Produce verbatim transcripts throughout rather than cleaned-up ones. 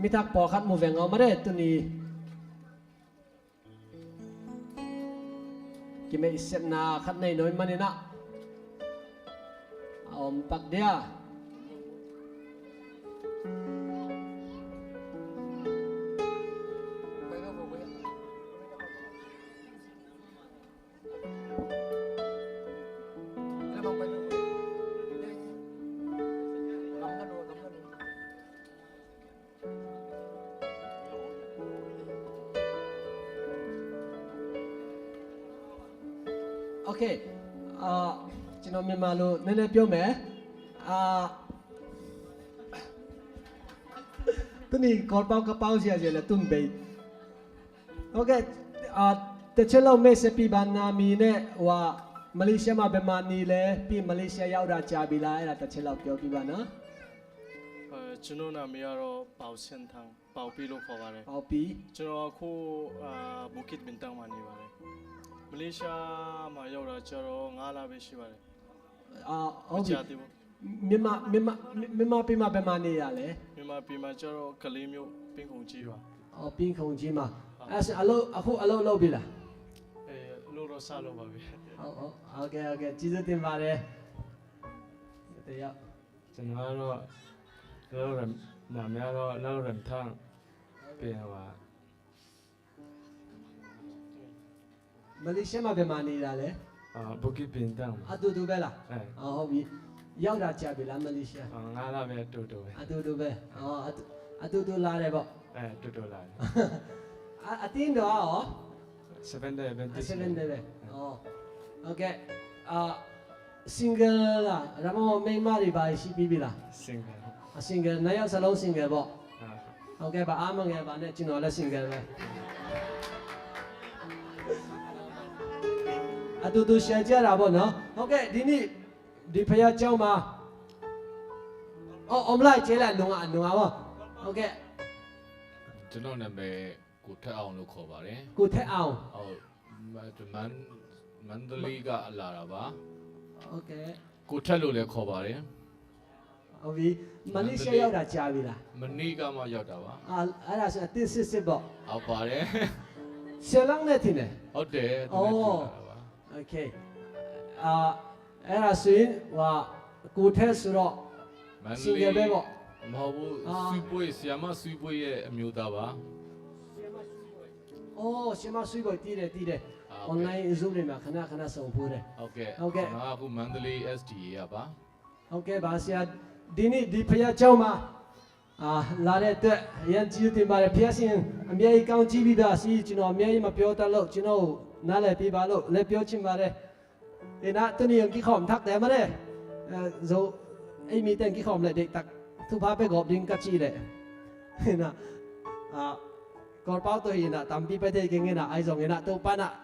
Nitak pawlkhat mu veng aw mare tuni. Kimeihsetna khat nei nawi maninah a om pak dia. Okay. အာ၊ ကျွန်တော်မြန်မာလိုနည်းနည်းပြောမယ်။ အာ၊ သူနည်းကောပေါင်းကပေါင်းစီရစီလဲတွင်ပေ။ Okay. အာ၊ တစ်ချက်လောက်မိတ်ဆက်ပေးပါ။ နာမည်နဲ့ဟိုဟာ၊ မလေးရှားမှာဘယ်မှာနေလဲ၊ ပြီးမလေးရှားရောက်တာကြာပြီလား၊ အဲ့ဒါတစ်ချက်လောက်ပြောပြပါနော်။ အဲ၊ ကျွန်တော်နာမည်ကတော့ ပေါက်ဆင်ထန်၊ ပေါက်ပီလို့ခေါ်ပါတယ်။ ပေါက်ပီ။ ကျွန်တော်အခု၊ အာ၊ ဘူကစ်ပင်တန်းမှာနေပါတယ်။ မလေးရှားမှာရောက်တာကျတော့ ငါးလပဲရှိပါတယ်။ အာ၊ ဟုတ်ပြီ။ မကြာသေးဘူး။ မြန်မာ၊ မြန်မာ၊ မြန်မာပြည်မှာဘယ်မှာနေရလဲ။ မြန်မာပြည်မှာကျတော့ ကလေးမြို့ ပင်ခုံကြီးပါ။ အော်၊ ပင်ခုံကြီးမှာ။ ဟုတ်။ အဲ့ဆိုအလုပ်၊ အခုအလုပ်လုပ်ပြီလား။ အဲ၊ လုပ်တော့စလုပ်ပါပြီ။ ဟုတ်၊ ဟုတ်။ Okay, okay. ကျေးဇူးတင်ပါတယ်။ တစ်ယောက်။ ကျွန်တော်ကတော့ လောက်ရမ်၊ နာမည်ကတော့ လောက်ရမ်ထန်၊ ပြန်ပါ။ မလေးရှားမှာဘယ်မှာနေတာလဲ။ အာ၊ ဘူကစ်ပင်တန်းမှာ။ အတူတူပဲလား။ အဲ။ အော်၊ ဟုတ်ပြီ။ ရောက်တာကြာပြီလား မလေးရှား။ အာ၊ ငါးလပဲ၊ အတူတူပဲ။ အတူတူပဲ။ အော်၊ အတူ၊ အတူတူလာတယ်ပေါ့။ အဲ၊ အတူတူလာတယ်။ အ၊ အသင်းတော်ကရော။ Seventh Day Adventist။ Seventh Day ပဲ။ အော်၊ Okay. အာ၊ Single လား၊ ဒါမှမဟုတ်မိန်းမတွေဘာတွေရှိပြီးပြီလား။ Single။ အ၊ Single။ နှစ်ယောက်စလုံး single ပေါ့။ အာ။ Okay. ဘာမှမငယ်ပါနဲ့၊ ကျွန်တော်လည်း single ပဲ။ အတူတူ share ကြတာပေါ့နော်။ Okay. ဒီနေ့ဒီဘုရားကျောင်းမှာ၊ အော်၊ အွန်လိုင်းကျဲလာ၊ နုံငါ၊ နုံငါပေါ့။ Okay. ကျွန်တော်နာမည် ကိုထက်အောင်လို့ခေါ်ပါတယ်။ ကိုထက်အောင်။ ဟုတ်။ မ၊ မန္တလေးကလာတာပါ။ Okay. ကိုထက်လို့လည်းခေါ်ပါတယ်။ ဟုတ်ပြီ။ မလေးရှားရောက်တာကြာပြီလား။ မနေ့ကမှရောက်တာပါ။ အာ၊ အဲ့ဒါဆိုအသစ်စစ်စစ်ပေါ့။ ဟုတ်ပါတယ်။ ဆယ်လောက်နဲ့ထင်တယ်။ ဟုတ်တယ်။ သူနဲ့တူလာတာပါ။ Okay. အာ၊ အဲ့ဒါဆိုရင်၊ ဟိုဟာ၊ ကိုထက်ဆိုတော့ မန္တလေး၊ single ပဲပေါ့။ မဟုတ်ဘူး။ အာ။ ဆွေဘွေ၊ ဆရာမဆွေဘွေရဲ့အမျိုးသားပါ။ ဆရာမဆွေဘွေ။ အော်၊ ဆရာမဆွေဘွေ၊ သိတယ်၊ သိတယ်။ အာ။ Okay. Online Zoom တွေမှာခဏခဏဆုံဖူးတယ်။ ဟုတ်ကဲ့။ ဟုတ်ကဲ့။ ကျွန်တော်ကအခုမန္တလေး SDA ကပါ။ Okay ပါဆရာ။ ဒီနေ့ဒီဘုရားကျောင်းမှာ၊ အာ၊ လာတဲ့အတွက်အရမ်းကျေးဇူးတင်ပါတယ်။ ဘုရားရှင်အမြဲကြီးကောင်းချီးပေးပါစေ။ ကျွန်တော်အများကြီးမပြောတတ်လို့၊ ကျွန်တော်ကိုနားလည်ပေးပါလို့လည်းပြောချင်ပါတယ်။ ဒီနေ့ သူနည်း အုန်းကီး ခေါ်မထက်တယ်မတဲ့။ အဲ၊ ဇို၊ အိမ်မီတန်ကီး ခေါ်မလဲ၊ ဒီတက်၊ သူဖာပဲ ဂေါ်ဘဒင်းကချီလဲ။ ဒီနေ့၊ အာ၊ ကော်ပေါက်တူဟီန့ၣ် တမ်ပီပဲ တဲကင်းက့ၤန့ၣ် အိုင်ဇော်က့ၤန့ၣ် တူပၢ်န့ၣ်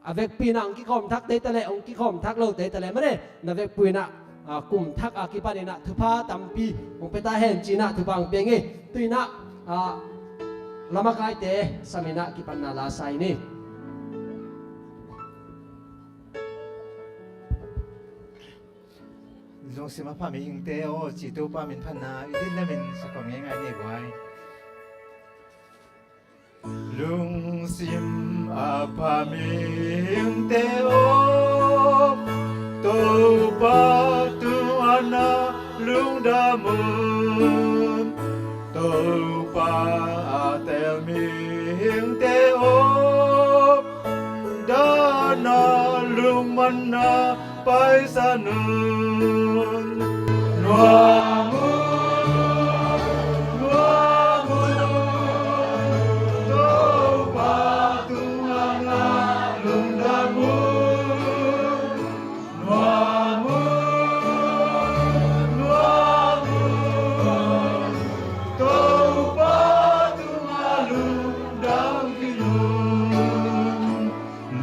အဝဲၢ်ပှ့ၤန့ၣ် အုန်းကီး ခေါ်မထက်တဲတလဲ၊ အုန်းကီး ခေါ်မထက်လို့ တဲတလဲမတဲ့။ နဝဲၢ်ပှ့ၤန့ၣ် အာ၊ ကုမ်ထက်အကံပၢ်န့ၣ်န့ၣ် သူဖာတမ်ပီ မုၢ်ပဲတၢ်ဟဲၣ်ကံန့ၣ် သူဖာအုန်းပဲင့ၢ်။ ဒီးန့ၣ်၊ အာ၊ လမကအိုက်တဲ ဆမံၤန့ၣ် ကံပၢ်န့ၣ် လါဆါအံၤန့ၣ် Lungsim a pha mihingte aw, ci Topa min phatna i din le min sa khawm ngeingai ni guai. Lungsim a pha mihingte aw, Topa tungah na lungdam un. Topa a tel mihingte aw, dan a lungmanna paisan un. Nuam un, nuam un, Topa tungah na lungdam un. Nuam un, nuam un, Topa tungah lungdam kei un.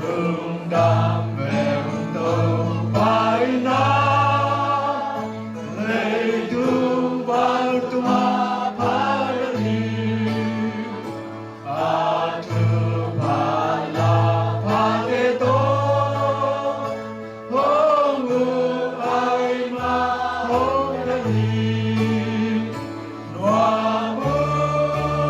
Lungdam veng Topa in a, leitung vantung a pha ding hi. A thupha laphate tawh hong uh a, ei mah hong ding hi. Nuam un,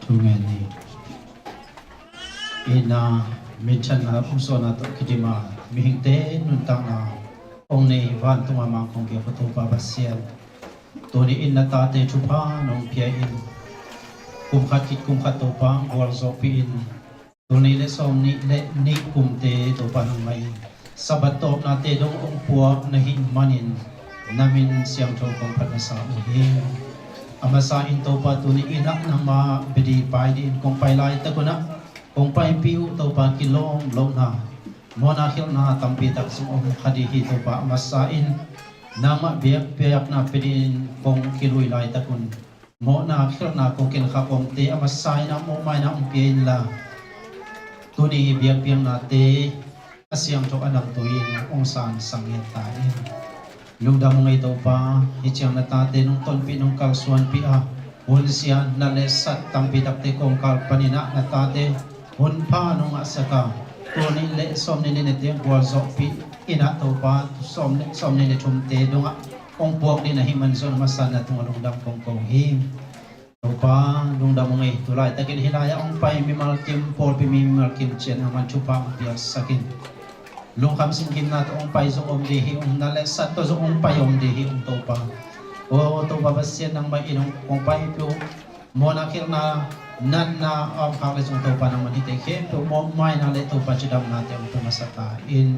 Thungen ni. Itna, minthanna, hong suahna tawh kidim a, mihingte nuntakna hong nei, vantung a mangkong biak Topa Pasian, tuni in na tate thupha nong pia in, kum khat khit kum khat Topa gualzawhpih in, tul nih le sawm nih le nih kumte Topa nangmah in Sabbath tawpnate dong hong puak na hih manin na min siangtho kong phat masa uh hi. A masa in Topa tuni in ah nangmah bia ding pai dingin kong pai laitak un ah kong paipih uh Topa kilawm lohna mawhna khialhna tampi tak zong om kha ding hi Topa. A masa in nangmah biakpiakna pia dingin kong kilui laitak un mawhna khialhna kong ken kha kawmte a masa in ah mawhmaina hong pia inla, tuni biakpiaknate a siangtho a namtui in hong sangsang ngiat ta in. Lungdam ung ei Topa, hih ciang na tate nong tonpih nong kalsuanpih a, hun sia nat le sat tampi takte kawmkal panin ah na tate hun pha nong ngahsak a, tul nih le sawm nih le nihte gualzawhpih in ah Topa, sawm nih, sawm nih le thumte dong ah hong puak ding na hih man zong a masa in na tungah lungdam kong ko hi. Topa, lungdam ung ei, tu laitakin hih lai-ah hong pai mimal kim, pawlpi mimal kim ciat nangman thupha hong piaksak in. Lungkham singgimna tawh hong pai zong om ding hi ung, nat le sat tawh zong hong pai om ding hi ung Topa. O Topa Pasian, nangmah in hong, hong paipih uh mawhna khialhna, natna a om khak le zong Topa nangman hihte khempeuh mawhmaina le Topa cidamnate hong pia masa ta in.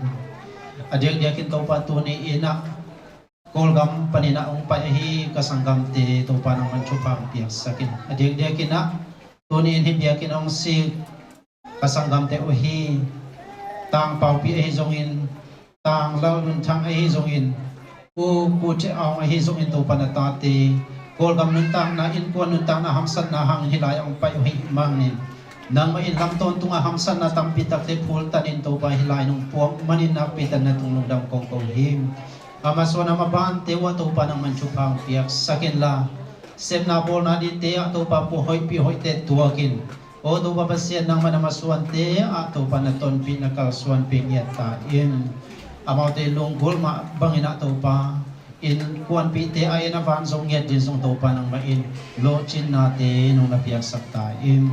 A diakdiakin Topa tuni in ah Kawlgam panin ah hong pai ahi ka sanggamte Topa nangman thupha hong piaksak in. A diakdiakin ah tuni in hih biakinn hong sik ka sanggamte uh hi, Tang Paupi ahi zongin, Tang Lal Nun Thang ahi zongin, U Pu Theh Aung ahi zongin Topa na tate Kawlgam nuntakna, innkuan nuntakna hamsatna hangin hih lai-ah hong pai uh hi manin nangmah in lam tawntung a hamsatna tampi takte phultanin Topa hih lai nong puak manin nakpi takin na tung lungdam kong ko hi. A masuan a mabante uh ah Topa nangman thupha hong piaksak inla, sepna bawlna dingte ah Topa puhoihpih hoihte tuakin, O Topa Pasian, nangman a masuante ah Topa na tonpih na kalsuanpih ngiat ta in. Amaute lunggulh mah bangin ah Topa innkuanpihte a inn a van zong ngiat ding zong Topa nangmah in lawhcinnate nong na piaksak ta in.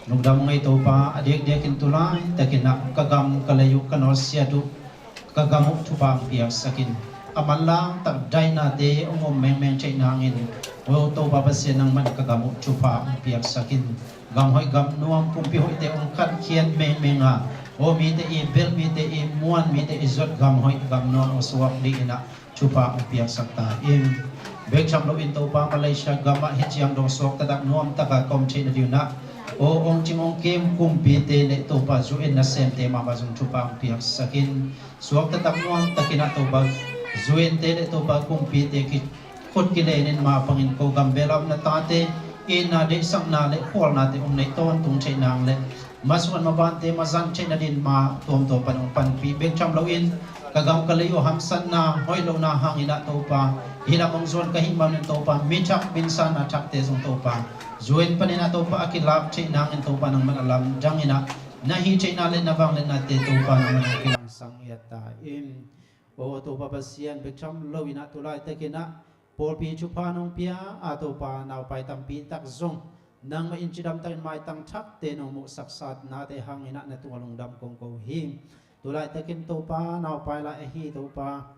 Lungdam ung ei Topa, a diakdiakin tu laitakin ah ka gam ka lei uh ka nawlsiat uh ka gam uh thupha hong piaksak in. A manlang tak daihnate hong om mengmeng theih nangin, O Topa Pasian, nangman ka gam uh thupha hong piaksak in. Gam hoih gam nuam, pumpi hoihte hong khatkhiat mengmeng a, O mite i belh, mite i muan, mite i zuat gam hoih gam nuam hong suak dingin ah thupha hong piaksak ta in. Bek tham loin Topa, Malaysia gam ah hih ciang dong suak taktak nuam taka ka om theih nadingin ah, O hong cing hong kim kumpite le Topa U N nasemte mahmah zong thupha hong piaksak in. Suak taktak nuam takin ah Topa U N te le Topa kumpite ki khut kilenin mah bangin ko gam bel a om na tate itna deihsakna le khualnate hong neih tawntung theih nang le masuan mabante mazan theih nadingin mah tuamtuam pan hong panpih bek tham loin ka gam ka lei uh hamsatna hoih lohna hangin ah Topa hih lam hong zuan ka hih manin Topa mi thak minsanna thakte zong Topa U N panin ah Topa a kilak theih nangin Topa nangman a lamdangin ah na hih theihna le na vangliatnate Topa nangman hong kilangsang ngiat ta in. O Topa Pasian, bek tham loin ah tu laitakin ah pawlpi thupha nong pia a Topa, naupai tampi tak zong nangmah in cidam takin maitang thakte nong muhsak satnate hangin ah na tungah lungdam kong ko hi. Tu laitakin Topa, naupai lai ahi Topa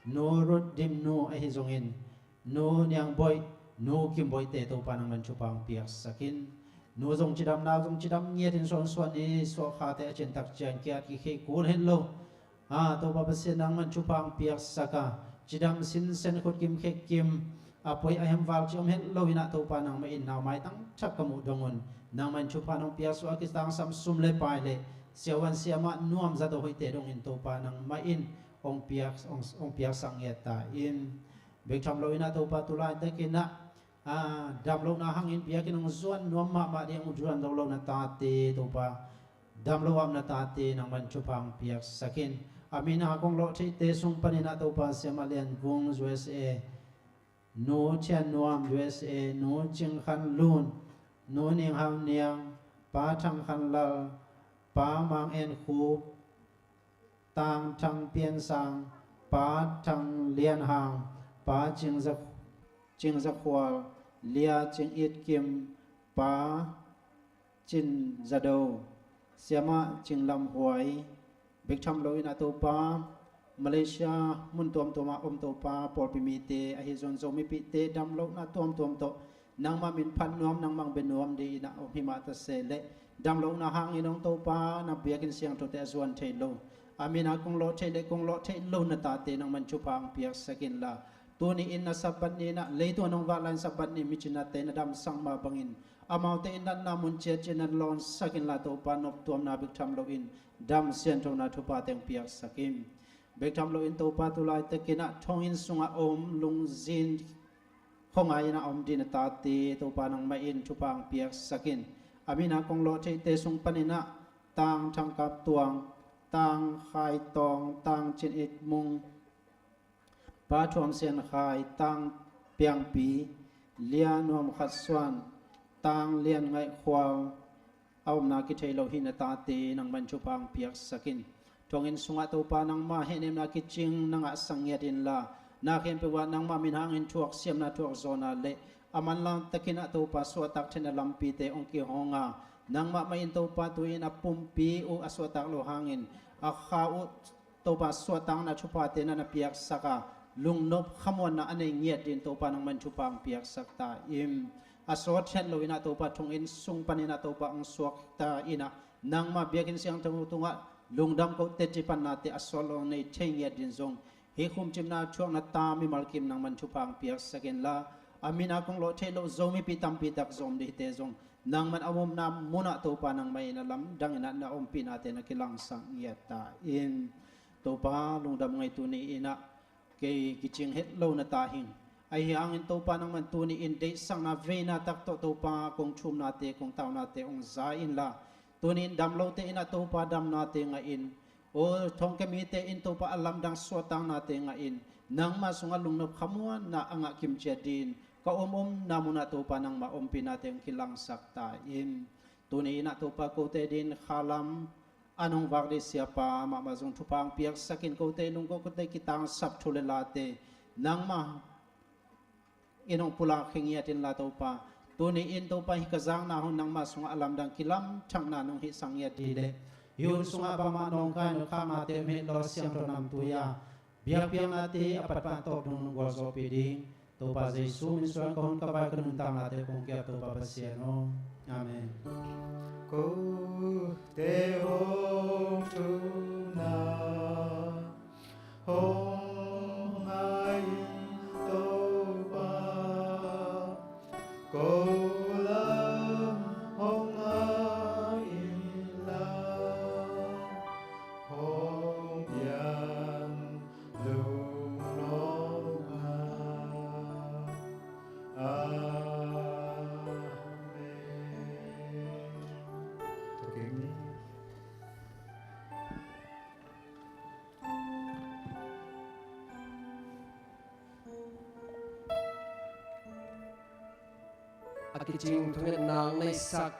Nu Rut Dim Nu ahi zongin, Nu Niang Boih, Nu Kim Boih te Topa nangman thupha hong piaksak in. Nu zong cidam, nau zong cidam ngiatin suansuan i suahkhate a cintak ciang kiat kikhih kul het lo. A, Topa Pasian nangman thupha hong piaksak a, cidam sinsen khutkim khekkim a poi a hemval ci om het lo inah Topa nangmah in nau maitang thak ka muh dong un nangman thupha nong piaksuah a kitangsam sum le pai le siavuan siamah nuam zato hoihte dongin Topa nangmah in hong piak, hong, hong piaksak ngiat ta in. Bek tham lo inah Topa tulaitak inah a, damlohna hangin biakinn hong zuan nuam mahmah ding, hong zuan lo lo na tate Topa, damlo ah na tate nangman thupha hong piaksak in. A min a kong lawh theihte sung paninah Topa Siamah Lian Vung U S A, Nu Thian Nuam U S A, Nu Cing Khan Lun, Nu Ning Hau Niang, Pa Thang Khan Lal, Pa Mang En Khup, Tang Thang Pian Sang, Pa Thang Lian Hang, Pa Cing Za, Cing Za Khual, Lia Cing It Kim, Pa Cin Za Do, Siamah Cing Lam Huai, bek tham lo inah Topa, Malaysia mun tuamtuam ah om Topa, pawlpi mite ahi zong Zomipihte damlohna tuamtuam tawh nangmah min phat nuam, nangmah bia nuam ding inah om hi mah ta se leh, damlohna hangin hong Topa na biakinn siangthote a zuan thei lo, a min a kong lawh theih le kong lawh theih lo na tate nangman thupha hong piaksak inla, tuni in na Sabbath ni inah leitung a nong vak lai-in Sabbath ni micinate na damsak mah bangin amaute in natna mun ciatciat na lawnsak inla Topa, noptuamna bek tham loin dam sianthona thuphate hong piaksak in. Bek tham loin Topa tulaitak inah thonginn sungah om lungzin khuangai inah om ding na tate Topa nangmah in thupha hong piaksak in. A min a kong lawh theihte sung paninah Tang Thang Kap Tuang, Tang Khai Tawng, Tang Cin It Mung, Pa Thuam Sian Khai, Tang Piang Pi, Lia Nuam Khat Suan, Tang Lian Ngaih Khual, a omna kithei lo hi na tate nangman thupha hong piaksak in. Thonginn sungah Topa nangmah hehnemna kicing na ngahsak ngiat inla, na khempeuh ah nangmah min hangin thuak siamna thuak zawhna le a manlang takin ah Topa suahtak theihna lampite hong kihong a, nangmah mah in Topa tu-in a pumpi uh a suahtak loh hangin a kha uh Topa suahtakna thuphate na na piaksak a, lungnop khamuanna a nei ngiat dingin Topa nangman thupha hong piaksak ta in. A sawt het lo inah Topa thonginn sung paninah Topa hong suak ta inah nangmah biakinn siangtho tungah lungdam koh teci pannate a sawt lo nei thei ngiat dingin zong hih khumcipna thuakna ta mimal kim nangman thupha hong piaksak inla, a min a kong lawh theih loh Zomipih tampi tak zong om ding hite zong nangman a omna munah Topa nangmah in a lamdang inah na ompihnate na kilangsak ngiat ta in. Topa lungdam ngei, tuni inah kei kicing het lo na ta hing. Ahi hangin Topa nangman tuni in deihsakna veina tak tawh Topa kong thumnate kong taunate hong za inla, tuni in damlote inah Topa damnate ngah in, aw thongkia mite in Topa a lamdang suahtaknate ngah in, nangmah sungah lungnop khamuanna a ngah kimciat dingin ka om omna munah Topa nangmah ompihnate hong kilangsak ta in. Tuni inah Topa kote dingin khalam a nong vak ding siapa mahmah zong thupha hong piaksak in, kote lungkawh kote kitangsap thu le late nangmah in hong pulak hi ngiat inla Topa, tuni in Topa hih ka zakna hun nangmah sungah a lamdang kilamthakna nong hihsak ngiat ding le hih hun sungah bangmah nawngkai nunkhaknate om het lo a siangtho namtui a biakpiaknate a patpah tawp dong nong gualzawhpih ding Topa Jesu min suang ka hun ka vai ka nuntaknate kong kiap Topa Pasian aw. Amen. Kote hong thumna hong ngai Topa, ko lam hong ngai inla, hong pian lungnuam ngah. Amen. A kicing thungetna hong neihsak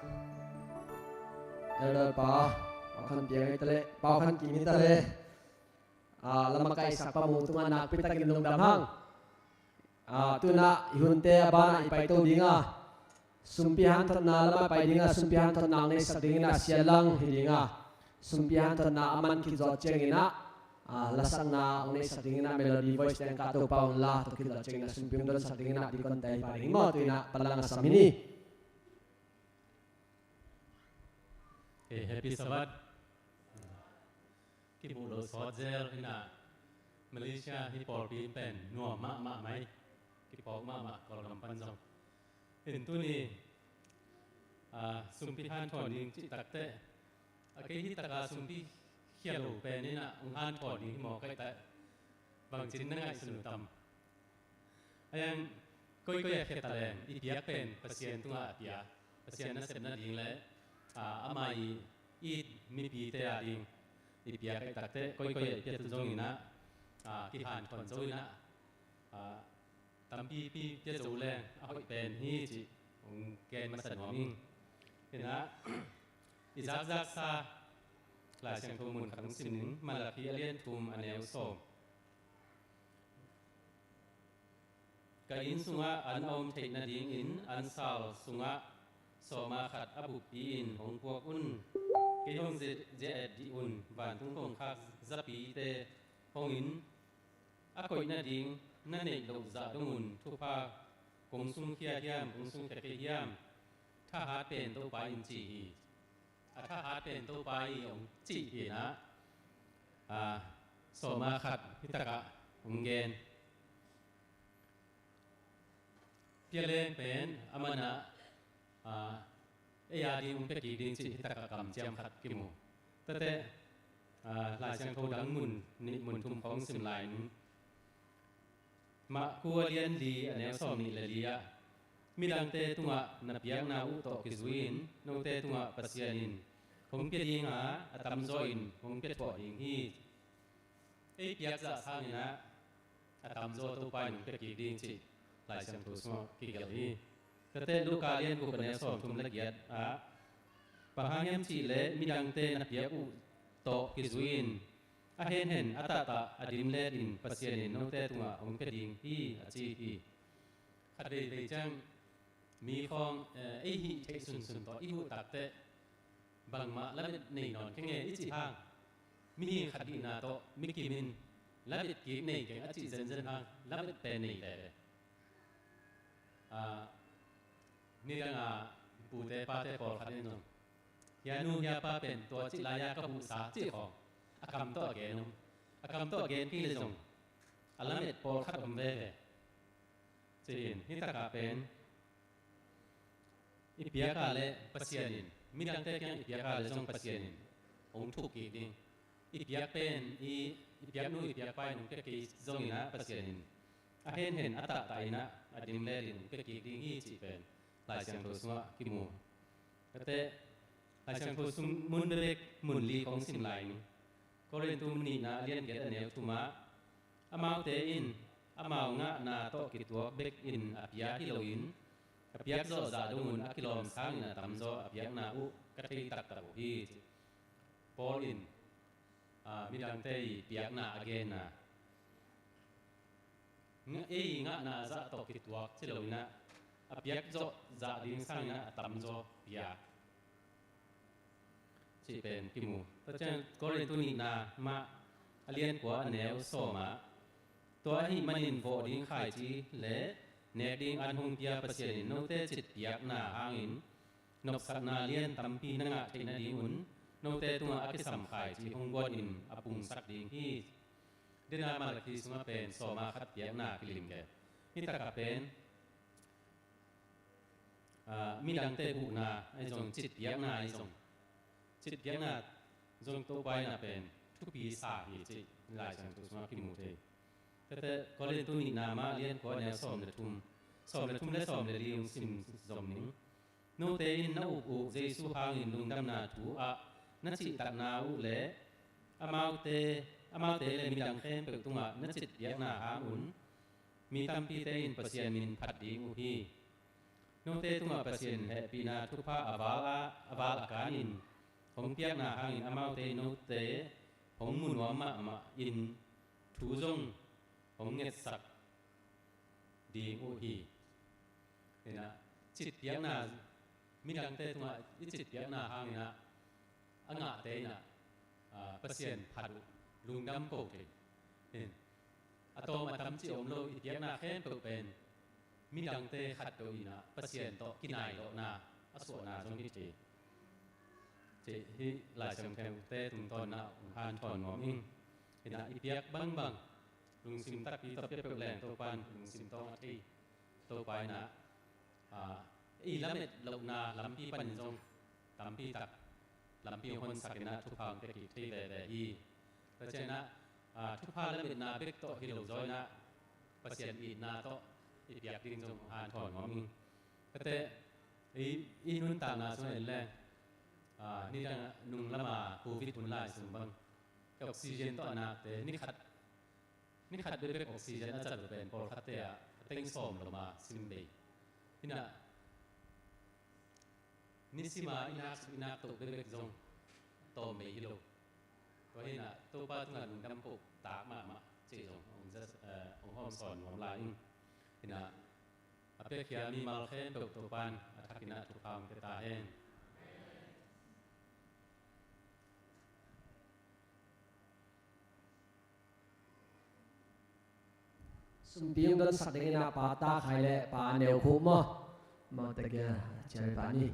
Elder Pa Pau Khan Piang hi ta leh, Pau Khan Kim hi ta leh, a, lam a kaihsak pa mu tungah nakpi takin lungdam hang. A, tunah i hunte a banah i paito dinga, sumpi hanthotna lamah pai dinga, sumpi hanthotna hong neihsak dingin a sialang hi dinga, sumpi hanthotna a man khit zawh cianginah, a, lasakna hong neihsak dinginah Melody Voice teng kah Topa unla, tua khit zawh cianginah sumpi hong donsak dinginah deacon te hi pa ding hi maw, tu inah panlang a sam hi ni. Hey, happy Sabbath. Kimuh lo sawt zel hi na, Malaysia hi pawlpi pen nuam mahmah mai. Kiphawk mahmah Kawlgam pan zong. Hin tuni, ah, sumpi hanthawn ding cih takteh, a kei hi taka sumpi khia lo pen hi na, hong hanthawn ding hi maw ka hih teh, bangci na ngaihsun uh tam? A yang koikoi a khia ta leng, i piak pen Pasian tungah a pia. Pasian nasep nading le, ah, ama i it mipite a ding i piak a hih takteh, koikoi a i piak tu zongin ah, ah, kihanthawn zo in ah, ah, tampipi pia zo leng a hoih pen hi cih hong gen masa nuam ing. Hi na, i zakzaksa Lai Siangtho mun khat hong sim ning, Malakhi a lian thum a neu sawm. Ka inn sungah an a om theih nadingin ansal sungah sawma khat a buppi-in hong puak un. Kei hong zia-, zia-et dih un. Vantung kongkhak zapite hong in, a koih nading na neih loh zah dongun thupha kong sungkhia hiam, kong sungkhia kei hiam? Thahat pen Topa in ci hi. A thahat pen Topa i hong cih hi na, ah, sawma khat hi takah hong gen. Pia leng pen a man ah, ah, ei a ding hong pia kik ding cih hi takah kamciam khat kimu. Tate, ah, Lai Siangtho dang mun nih mun thum khawng sim lai ning. Marku a lian li a neu sawm nih le li ah, midangte tungah na piakna uh tawh kizui-in note tungah Pasian in hong pia ding a, a tamzaw in hong pia thuah ding hi. Ei piak zah sangin ah a tamzaw Topa in hong pia kik ding cih Lai Siangtho sungah kigelh hi. Tate Luka lian guk a neu sawm thum le giat ah, bang hang hiam cih leh midangte na piak uh tawh kizui-in a henhen a tahtah a dim let in Pasian in note tungah hong pia ding hi, a ci hi. Khat veivei ciang mi khawng, eh, ei hih theih sunsun tawh i huh takteh, bangmah lamet nei nawn kei nge i cih hang, mihing khat hihna tawh mikim in lamet kik nei keng a cih zenzen hang, lamet pen nei leh. Ah, nidang a pute pate pawlkhat in zong, hia nu hia pa pen tua cih lai-a ka huhsa cih khawng a kam tawh a gen om. A kam tawh a gen kei leh zong a lamet pawlkhat om veve. Ci-in hi takah pen i piak a leh Pasian in, midangte kiang i piak a leh zong Pasian in hong thuk kik ding. I piak pen i, i piaknu i piakpa in hong pia kei zongin ah Pasian in a henhen a tahtah in ah a dim let in hong pia kik ding hi cih pen Lai Siangtho sungah kimu. Tate Lai Siangtho sung mun bebek mun li kong sim lai ning. Korintu nihna a lian giat a neu thum ah, amaute in amau ngahna tawh kituak bekin a pia hi loin, a piak zawh zah dongun a kilawm sangin a tamzaw a piakna uh ka thei taktak uh hi. Paul in, ah, midangte i piakna a genna, nga-, ei ngahna zah tawh kituak ci loin ah a piak zawh zah ding sangin ah a tamzaw pia cih pen kimu. Tua ciang Korintu nihna mah a lian kua a neu sawm ah, tua ahih manin vawh ding khaici le nek ding an hong pia Pasian in note citpiakna hangin nopsakna lian tampi na ngah theih nadingun note tungah a kisam khaici hong guanin a pungsak ding hi. Dena Malakhi sungah pen sawma khat piakna kilim kei. Hi takah pen, ah, midangte huhna ahi zong, citpiakna ahi zong, citpiakna zong Topa in ah pen thupi sa hi cih Lai Siangtho sungah kimu thei. Tate Korintu nihna mah lian kua neu sawm le thum, sawm le thum le sawm le li hong sim zom ning. Note in na up uh Jesu hangin lungdamna thu ah na cihtakna uh le amaute, amaute le midang khempeuh tungah na citpiakna hangun mi tampite in Pasian min phat ding uh hi. Note tungah Pasian hehpihna thupha a val a, a val a kanin hong piakna hangin amaute in note hong mu nuam mahmah in thu zong hong ngetsak ding uh hi. Inah, citpiakna, midangte tungah i citpiakna hangin ah a ngahte inah, ah, Pasian phat uh lungdam ko kei. In, a tawm a tam cih om lo, i piakna khempeuh pen midangte khat peuh inah Pasian tawh kinai lawhna a suahna zong hi thei. Te hih Lai Siangtho te tungtawn inah hong hanthawn nuam ing. Inah i piak bangbang lungsim takpi tawh pia peuh leng Topa in lungsim tawng a thei. Topa inah, ah, i lamet lohna lampi panin zong tampi tak lampi hong honsak inah thupha hong pia kik thei veve hi. Tua cianah, ah, thupha lametna bek tawh hi lo zaw inah Pasian itna tawh i piak ding zong hanthawn nuam ing. Kate i, i nuntakna sung en leng, ah, nidang nung lama Covid hun lai sung bang ka oxygen tawh a nakte ni khat, ni khat bekbek oxygen a cat lo pen pawlkhatte ah a teng sawm lo ma sim bei. Hinah nisima i nak suk i nak toh bekbek zong tawm bei hi lo. Tua hinah Topa tungah lungdam ko tak mahmah cih zong hong za, eh, hong hawm sawn nuam lai ing. Hinah a piakhia mimal khempeuh Topa in a thak inah thupha hong pia ta hen. Sumpi hong donsak dingin a Pa Tak Khai le Pa Neu Khup maw? Maw, takia chair pa ni.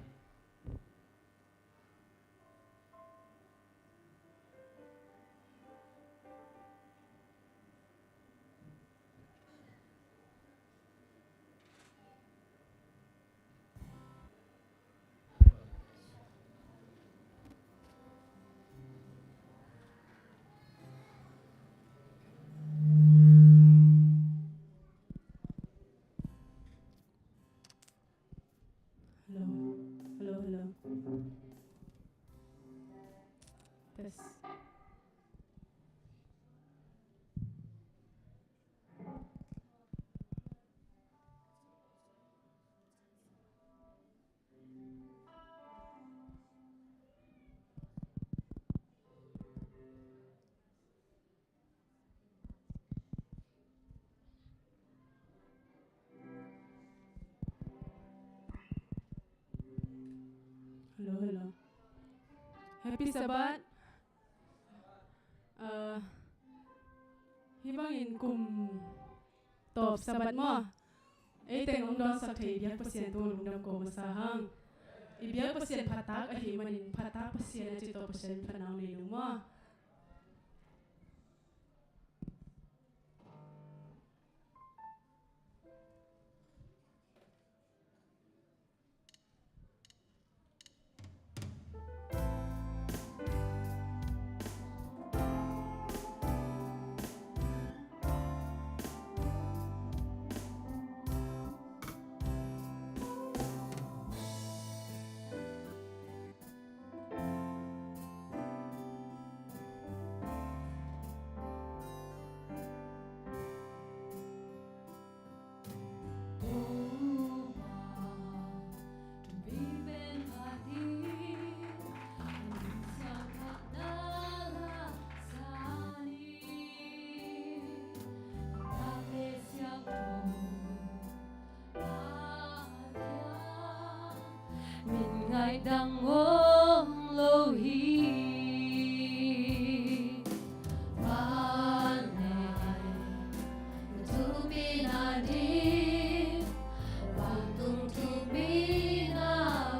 Hello. Hello, hello. Test. Hello, hello. Happy Sabbath. Ah, hih bangin kum tawp Sabbath maw, ei teng hong dawnsak thei i biak Pasian tung lungdam ko masa hang. I biak Pasian phatak ahih manin phatak Pasian a ci tawh Pasian phatna hong nei lo maw. Min ngaih dang om lo hi. Vanleng thupi nading, vantung thupi na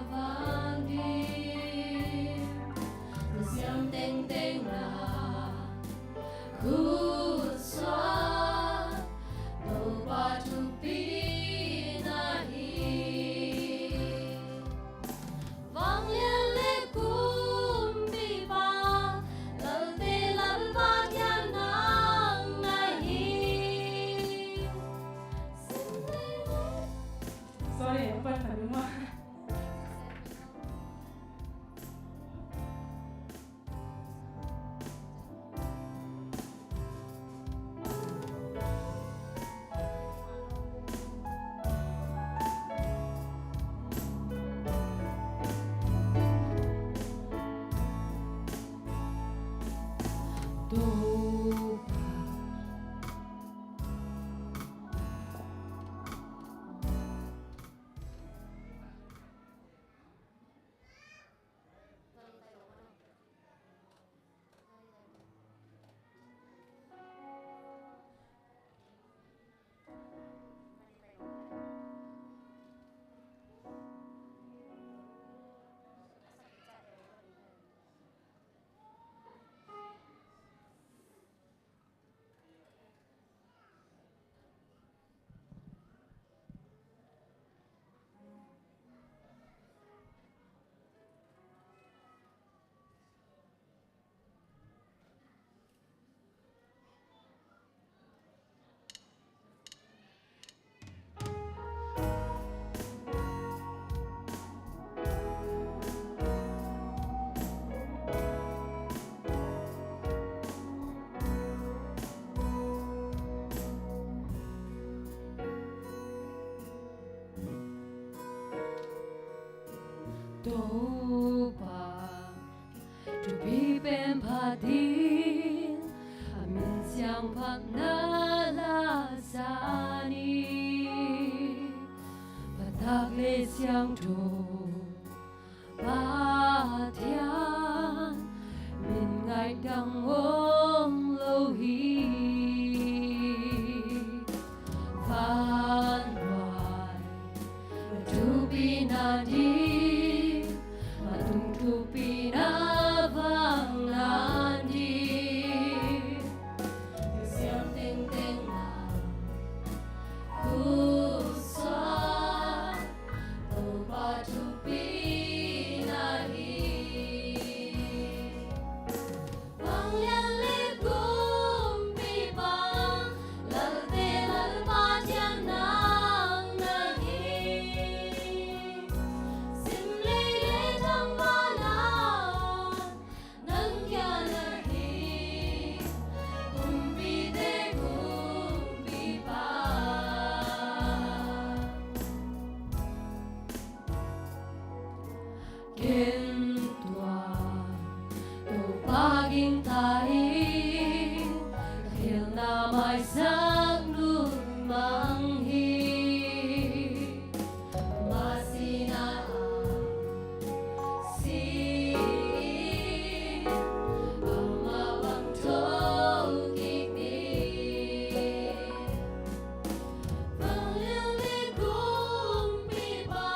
vang ding, siam tengteng na khutsuah Topa thupi na hi. Vanglian le kumpipa, lalte Lalpa kiang nang na hi. Sorry, hong pan khat ding maw. Topa, thupi pen phat ding, a min siangtho na la sa ni. Phatak le siangtho Pathian, min ngaih dang om lo hi. Vannuai na thupina ding, vantung thupina vang nading, siam tengteng na khutsua, Topa thupina hi. Vanglian le kumpipa, lalte Lalpa Pathian nang na hi. Sim lei le tangval ah nang kia na hi, kumpite kumpipa. Ken tua Topa gingta ing, ka khelhna maisak nunmang hi. Ama sihna ah si in, amah bang thokik ding. Vanglian le kumpipa,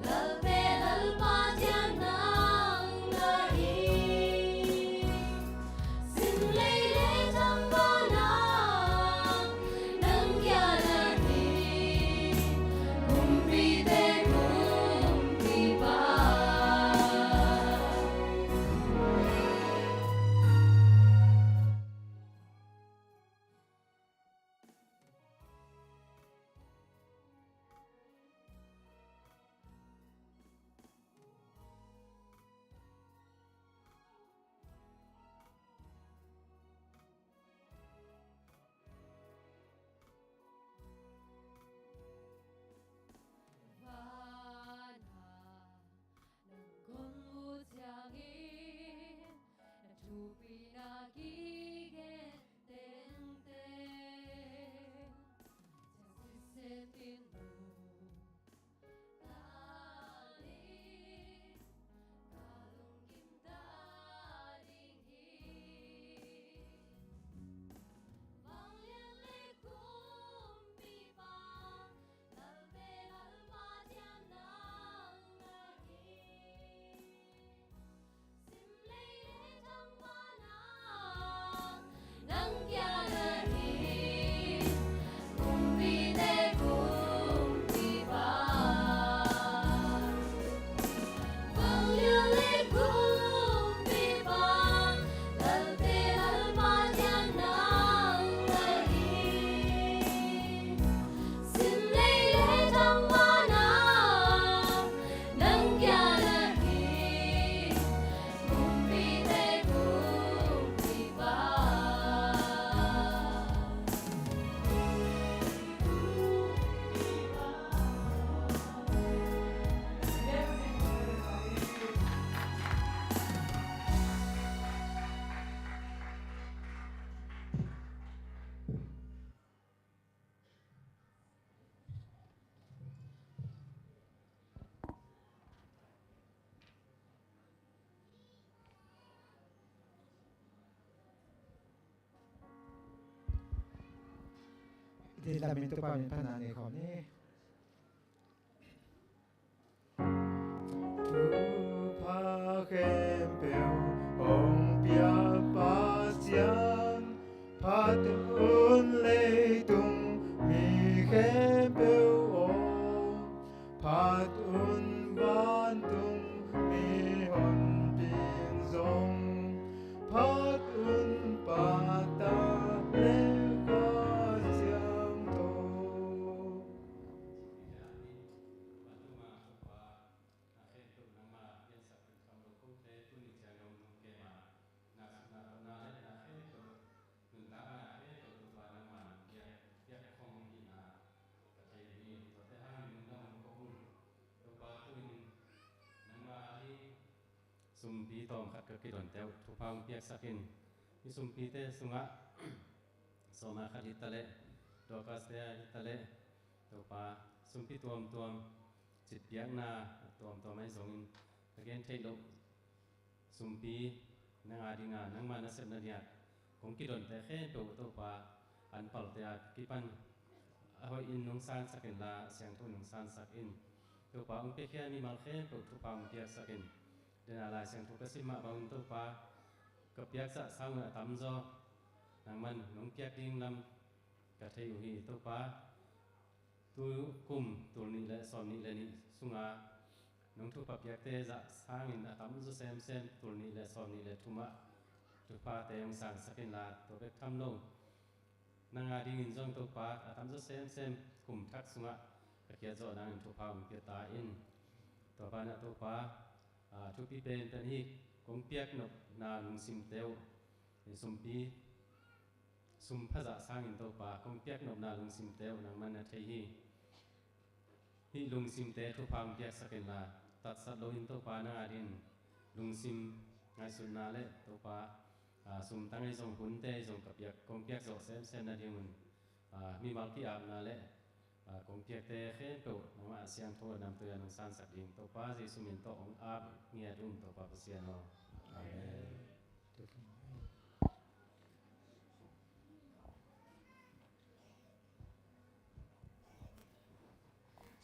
lalte Lalpa Pathian nang na hi. Sim lei le tangval ah nang kia na hi, kumpite kumpipa. Vana nang kon ut ciangin, na thupina kigen tengteng, ciang sitset in mu ta in, ka lungkim ta ding hi. Vanglian le kumpipa, lalte Lalpa Pathian nang na hi. Sim lei le tangval ah nang kia na hi, kumpite kumpipa. Vanglian le kumpipa, lalte Lalpa Pathian nang na hi. Sim lei le tangval ah nang kia na hi, kumpite kumpipa. Dihlak min Topa min phatna nei khawm ni. Thupha khempeuh hong pia Pasian, phat un leitung mi khempeuh aw, phat un vantung mihonpi in zong, phat un Pa, Ta le Kha Siangtho. tawm khat ka kidonte uh thupha hong piaksak in. I sumpite sungah Sawma khat hi taleh, Dorcas te hi taleh, Topa, sumpi tuamtuam, citpiakna tuamtuam ahi zongin, ka gen theih loh sumpi nang a dinga nangmah na sepna dinga kong kidonte khempeuh Topa, an palte a kipan a hoih in nong sansak inla, a siangtho nong sansak in. Topa, hong piakhia mimal khempeuh thupha hong piaksak in. Dena Lai Siangtho ka sim mah bangin Topa, ka piakzah sang un a tamzaw nangman nong piak ding lam ka thei uh hi. Topa, tu kum tul nih le sawm nih le nih sunga nong thupha piakte zah sangin a tamzaw semsem tul nih le sawm nih le thumah thuphate hong sangsak inla, tua bek tham lo, nang a dingin zong Topa, a tamzaw semsem kum thak sungah ka khiat zawh nangin thupha hong pia ta in. Tua banah Topa, a, thupi penpen hi, kong piak nopna lungsimte uh, i sumpi sum phazah sangin Topa, kong piak nopna lungsimte uh nangman na thei hi. Hih lungsimte thupha hong piaksak inla, tatsat loin Topa, nang a dingin lungsim ngaihsutna le Topa, a, sumtang ei zong, hunte ei zong ka piak, kong piak zawh semsem nadingun, a, mimal ki-apna le, a, kong piakte khempeuh nangmah a siangtho namtui a nong sansak ding Topa Jesu min tawh hong ap ngiat un, Topa Pasian aw. Amen.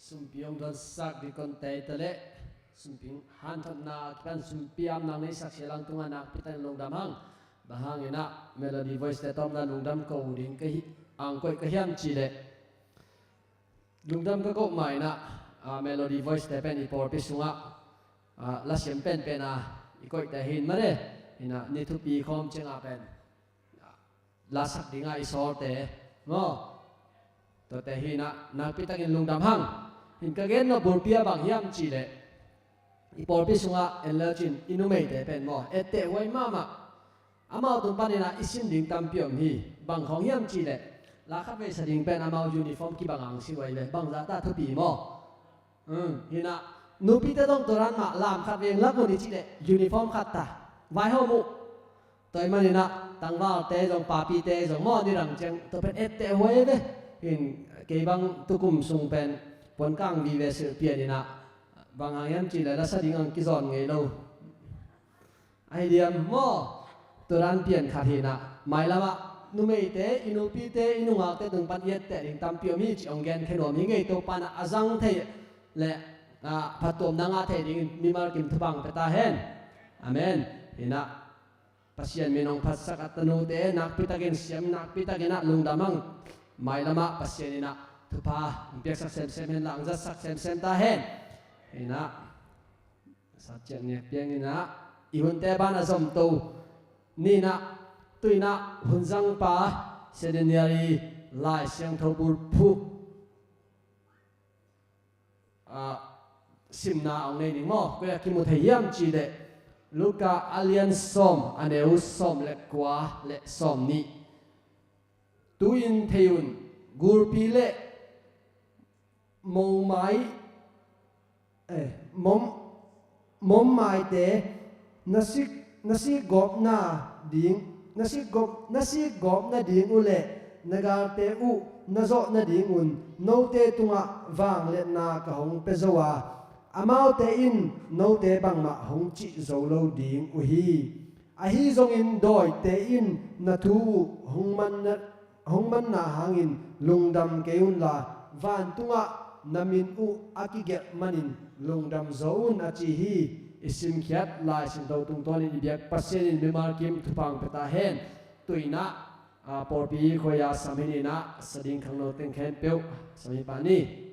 Sumpi hong donsak dikonte hi taleh, sumpi hanthotna kipan sumpi apna hong neisak sia lang tungah nakpi takin lungdam hang. Bang hangin ah Melody Voice te tawmna lungdam ko ding ka hi, ang koih ka hiam cih leh, lungdam ka koh ma in ah, a, Melody Voice te pen i pawlpi sungah, a, lasiam penpen a i koihte hi in mare, in ah ni thupi khawm ciangah pen, a, lasak dingah i sawlte maw, tuate hi in ah nakpi takin lungdam hang. In ka gen nop bulpi ah bang hiam cih leh, i pawlpi sungah en le cin i numeite pen maw, etteh huai mahmah. Amau tung panin ah i sin ding tampi om hi. Bang khawng hiam cih leh, la khat vei sa ding pen amau uniform kibang ang si huai ve, bangzah ta thupi maw. Um, hi in ah nupite zong tua dan mah, lam khat vei lak un i cih leh uniform khat ta vaihawm uh. Tua ahih manin ah tangvalte zong, papite zong maw, ni rang ciang tua pen etteh huai ve. Hi in kei bang tukum sung pen puan kang vive silh pian in ah, bang hang hiam cih leh lasa ding ang kizawn ngei lo. Ahi diam maw, tua dan pian khat hi in ah, mailam ah numeite, i nupite, i nungakte tung pan i etteh ding tampi om hi cih hong gen khe nuam hi ing ei. Topa in ah a zang thei le, a, phattuamna ngah thei dingin mimal kim thupha hong pia ta hen. Amen. Hi in ah Pasian min hong phatsak a tanute nakpi takin siam, nakpi takin ah lungdam hang. Mailam ah Pasian in ah thupha hong piaksak semsem hen la, hong zatsak semsem ta hen. Hi in ah, sa ciang nek piang in ah, i hunte ban a zomto ni in ah, tu in ah hun zangpa, seminary Lai Siangtho bulphuh, a, simna hong nei ning maw. Koi ah kimu thei hiam cih leh, Luka a lian sawm, a neu sawm le kua le sawm nih. Tu-in thei un, gulpi le momai, eh, mom, mommaite na sik, na sikgawpna ding, na sikgawp, na sikgawpna ding uh le na galte uh na zawh nadingun note tungah vangliatna ka hong pia zo a, amaute in note bangmah hong cih zo lo ding uh hi. Ahi zongin dawite in na thu uh hong manna, hong manna hangin lungdam kei unla, vantungah na min uh a kigelh manin lungdam zo un, a ci hi. I simkhiat Lai Siangtho tungtawnin i biak Pasian in mimal kim thupha hong pia ta hen. Tu in ah, a, pawlpi khua-ah sam hi ni in ah, sa ding khangno teng khempeuh sam hi pah ni.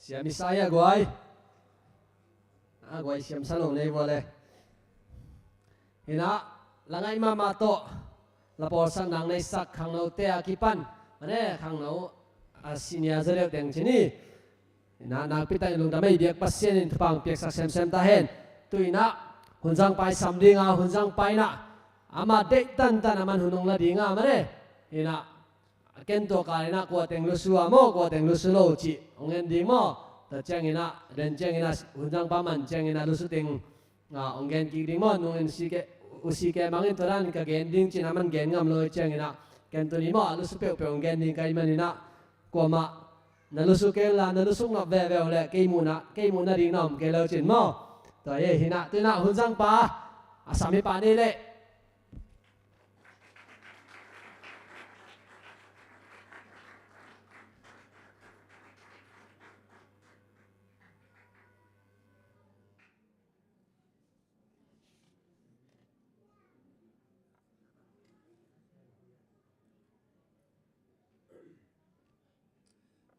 Siam Isaiah guai. A guai siam sa lo nei vua le. Hinah, la ngaih mahmah tawh, la pawlsak nang neisak khangnote a kipan, mane khangno a senior za deuh teng ci ni. Hinah, nakpi takin lungdam ei biak Pasian in thupha piaksak semsem ta hen. Tu inah, hunzang pai sam dinga, hunzang pai inah, ama deih tantan a man hun hong la dinga, mane. Hinah, a ken tua kal inah kua teng lusu a maw, kua teng lusu lo cih hong en ding maw. Tua ciang inah, den ciang inah, hunzang pa man ciang inah lusu teng, a, hong gen kik ding maw. Nungin usike, usike mangin tua dan ka gen ding cih inah man gen ngam lo ciang inah, ken tuni maw, a lusu peuhpeuh hong gen ding ka hih man inah, kuamah na lusu kei la, na lusu nop veve uh leh kei muhna, kei muhna ding na om kei lo cin maw. Tua hi hinah, tu inah hunzang pa a sam hi pa ni leh.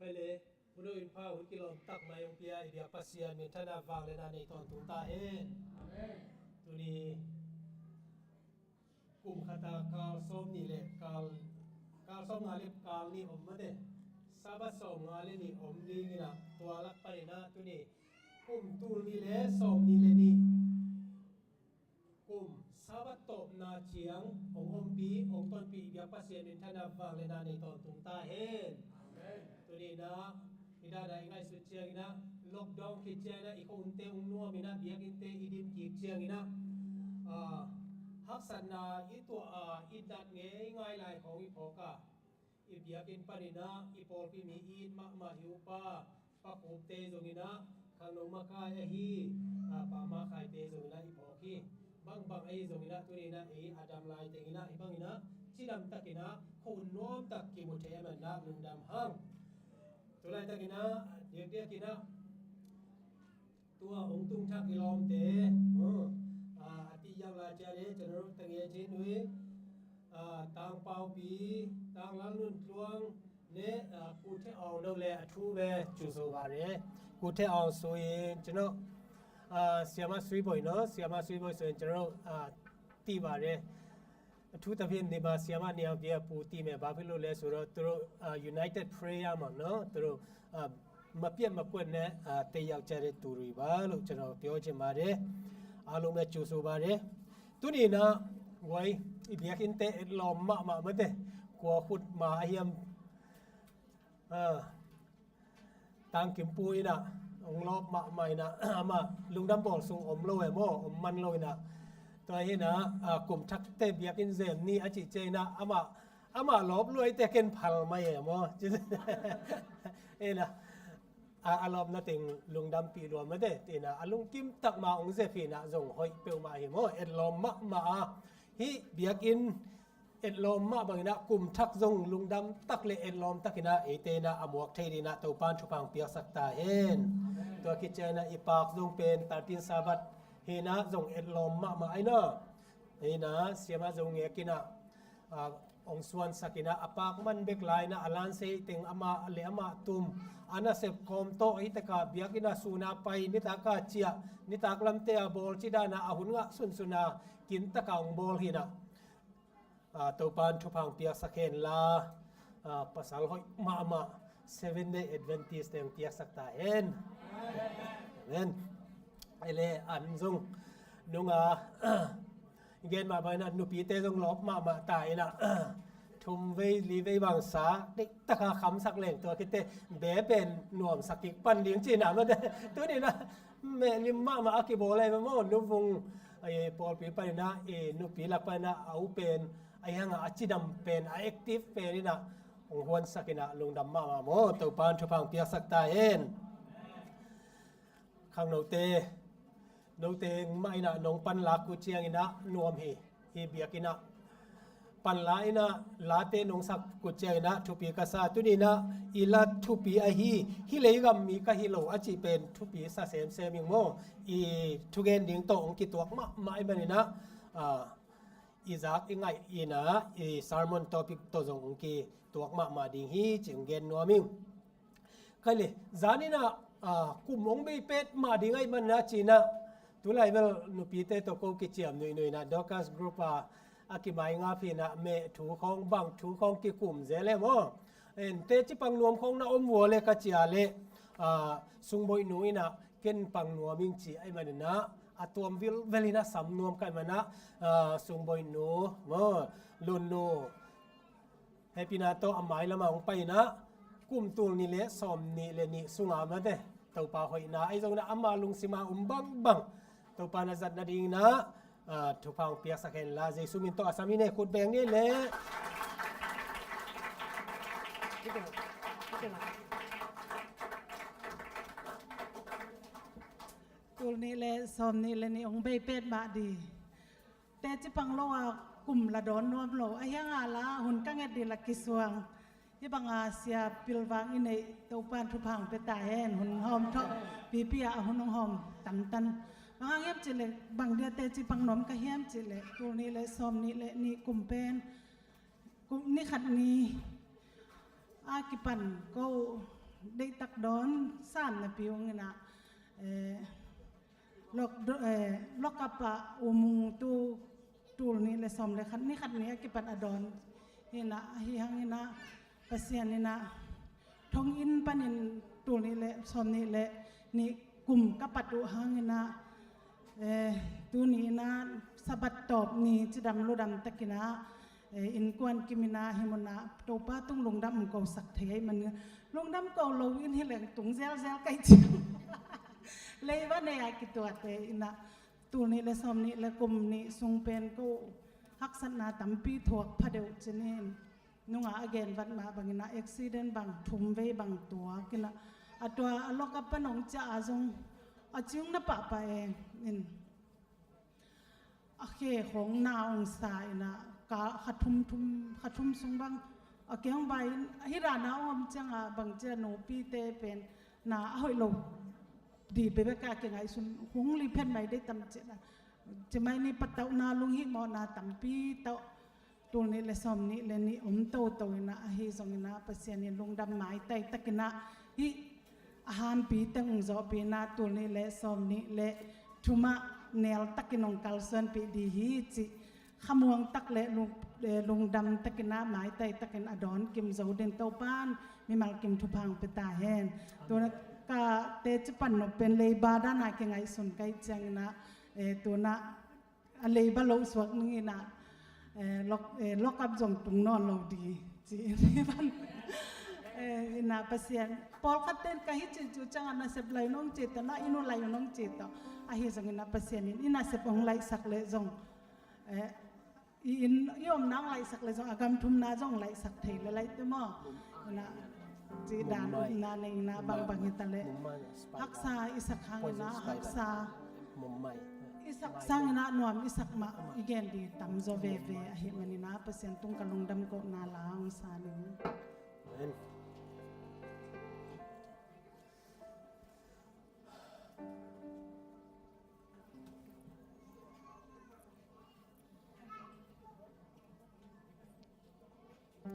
Hei le, hunu in pha hun kilawm tak mai hong pia i biak Pasian minthanna vangliatna nei tawntung ta hen. Amen. Tuni kum khata kal sawm nih le kal, kal sawm nga le kal nih om mate. Sabbath sawm nga le nih om ding inah, tua lak pan inah tuni kum tul nih le sawm nih le nih kum Sabbath tawpna ciang hong ompih, hong tonpih i biak Pasian minthanna vangliatna nei tawntung ta hen. Amen. Tuni inah, i dahdah i ngaihsut ciang inah, lockdown khit ciang inah, i khuahunte hong nuam inah, biakinnte i dim kik ciang inah, ah, haksatna i tuah a, i dat ngeingai lai khawng i phawk a, i biakinn pan inah, i pawlpi mi it mahmah i upa, Pa Khupte zong inah, khangno makai ahi, a, Pa Makhaite zong inah i phawk hi. Bangbang ahi zong inah, tuni inah ei a dam lai teng inah, i bang inah, cidam tak inah, khuahun nuam tak kimu thei a man inah, lungdam hang. Tulaitak inah, diakdiak inah, tua hong tung thak i lawmte, uh, a, a ti yak lai cia le, General Tang Ye Cin Ui, a, Tang Pau Pi, Tang Lal Nun Tluang, ne, a, Pu Theh Aung Dau le a thu ve cu so va re. Pu Theh Aung Sui in, cino, a, Siama Sui Boi no, Siama Sui Boi Sui in, cino, a, ti va re. A thu ta vin ni ma Siama Niang Pia Pu ti me ba phi lo le su ro, turo, a, United Prayer ma no, turo, a, ma pian ma kuan ne, a, te yau cha re tu rui ba lo, cino, tio che ma re. A lo me cu so va re. Tuni inah, guai, i biakinnte et lawm mahmah mate, kua khut ma a hiam, a, Tang Kim Pu inah, hong lawp mahmah inah, amah lungdam bawl sung om lo e maw, om man lo inah. Tua hi inah, a, kum thakte biakinn zem ni a cih ciang inah, amah Amah lawp luaite ken phal mai e maw? Ina, a, a lawpna teng lungdampih lua mate. Ina, a lungkim tak ma ong zep hina zong hoih peuhmah hi maw? Etlawm mahmah a. Hih biakinn etlawm mah bangina kum thak zong lungdam tak le etlawm takina eite ina a muak thei dina Topan thupha ong piaksak ta hen. Tua khit ciangina i park zong pen thirteen Sabbath hina zong etlawm mahmah aina. Hina siama zong ngekina, a, ong suansakina a park man bek laina a lansei teng amah le amah tum a nasep kawm tawh hi taka biakina suna pai nitaka ciah nitak lamte a bawl cidana a hun ngah sunsuna kintaka ong bawl hina. A, Topan thupha ong piaksak hen la, a, pasal hoih mahmah Seven Day Adventist te ong piaksak ta hen. Amen. Ele an zong nunga gen mah bangina nupite zong lawp mahmah ta ina, thum vei li vei bangsa deihtaka khamsak leng tua khite be pen nuamsak kik pan ding cina mate. Tunina mehlim mahmah a kibawl ai maw nuvung, ai, pawlpi panina, i, nupi lak panina a u pen a hianga a cidam pen a active pen ina ong huansak ina lungdam mahmah maw Topan thupha ong piaksak ta hen. Khangnote, note mah ina nong panlak uh ciangina nuam hi. Hi biakina panla ina late nong sak uh ciangina thupi ka sa tunina i la thupi ahi hi leigam mi ka hi lo a cih pen thupi sa semsem ing maw? I thugen ding tawh ong kituak mahmah i manina, a, i zak i ngaih ina i sermon topic tawh zong ong kituak mahmah ding hi ci ong gen nuam ing. Khaile, zanina, a, kum ong bei pet mah ding ai manina cina. Tulai bel nupite tawh ko kiciam nuihnuihna Dorcas group a, a kimai nga phina meh thu khawng bang thu khawng kikum zel e maw? En teci pang nuam khawng na om vua le ka cia le, a, sungboih nu ina ken pang nuam ing ci ai manina a tuam vilvel ina sam nuam kai mana, a, sungboih nu maw, lun nu Happy na tawh a mai lama hong paina kum tul nih le sawm nih le nih sunga mate Topa hoihna ahi zongina ama lungsima um bangbang Topa na zat nadingina, a, thupha hong piaksak hen la Jesu min tawh a sam hi ne khut beng ni le. Tul nih le sawm nih le nih hong bei pet mah di. Teci pang lo a kum la dawn nuam lo a hianga la hun ka nget di la kisuang. Hi banga sia pilvang i neih Topan thupha hong pia ta hen hun hawm thawh pipi a hun hong hawm tantan. Bang hang hiam cih leh bang dia teci pang nuam ka hiam cih leh tul nih le sawm nih le nih kum pen kum ni khat ni a kipan ko deihtak dawn san napi ung ina, eh, Lok, eh, lokap ah um ung tu tul nih le sawm le khat ni khat ni a kipat a dawn. Hina, ahi hangina Pasian ina thong in panin tul nih le sawm nih le nih kum ka pat uh hangina, eh, tuni ina Sabbath tawp ni cidam ludam takina, eh, innkuan kimina himuna Topa tung lungdam um kosak thei ai man lungdam ko lo in hi leng tung zelzel kai ciang. Leiba nei a kituate ina tul nih le sawm nih le kum nih sung pen ko haksatna tampi thuak pha deuh cinin nunga a gen vat mah bangina accident bang thum vei bang tuak ina a tua a lokap panong cia a zong a ciung na pahpah e in. A khe khawng na ong sa ina ka kha thum thum kha thum sung bang a keng bai in hi rana ong om cianga bang cia nupite pen na a hoih lo di bebek a kingaihsun hong li phen mai dei tam cina cimai ni patauhna lunghimawhna tampi tauh tul nih le sawm nih le nih om toto ina ahi zongina Pasian in lungdam maitai takina hih a hampi teng ung zawhpihna tul nih le sawm nih le thumah nel takin ong kalsuanpih di hi cih khamuang tak le lung, eh, lungdam takina maitai takin a dawn kim zo din Topan mimal kim thupha hong pia ta hen. Tuna ka teci pan nop pen leiba dana kingaihsun kai ciangina, eh, tuna a leiba lo suak ningina, eh, lok, eh, lokap zong tung nawn lo di ci in hi van. Eh, ina Pasian pawlkhat ten ka hi ci cu cianga nasep lai nong ci tawh na inu lai nong ci tawh ahi zongina Pasian in ina sep hong laihsak le zong, eh, i inn i omna hong laihsak leh zong a gam thumna zong hong laihsak thei lel lai te maw. Ina, ci dan omna nei ina bangbang hi ta leh, haksa i sak hang ina, haksa i sak sang ina, nuam i sak mah i gen ding tamzaw veve ahih man ina, Pasian tung ka lungdam kohna la hong sa ning.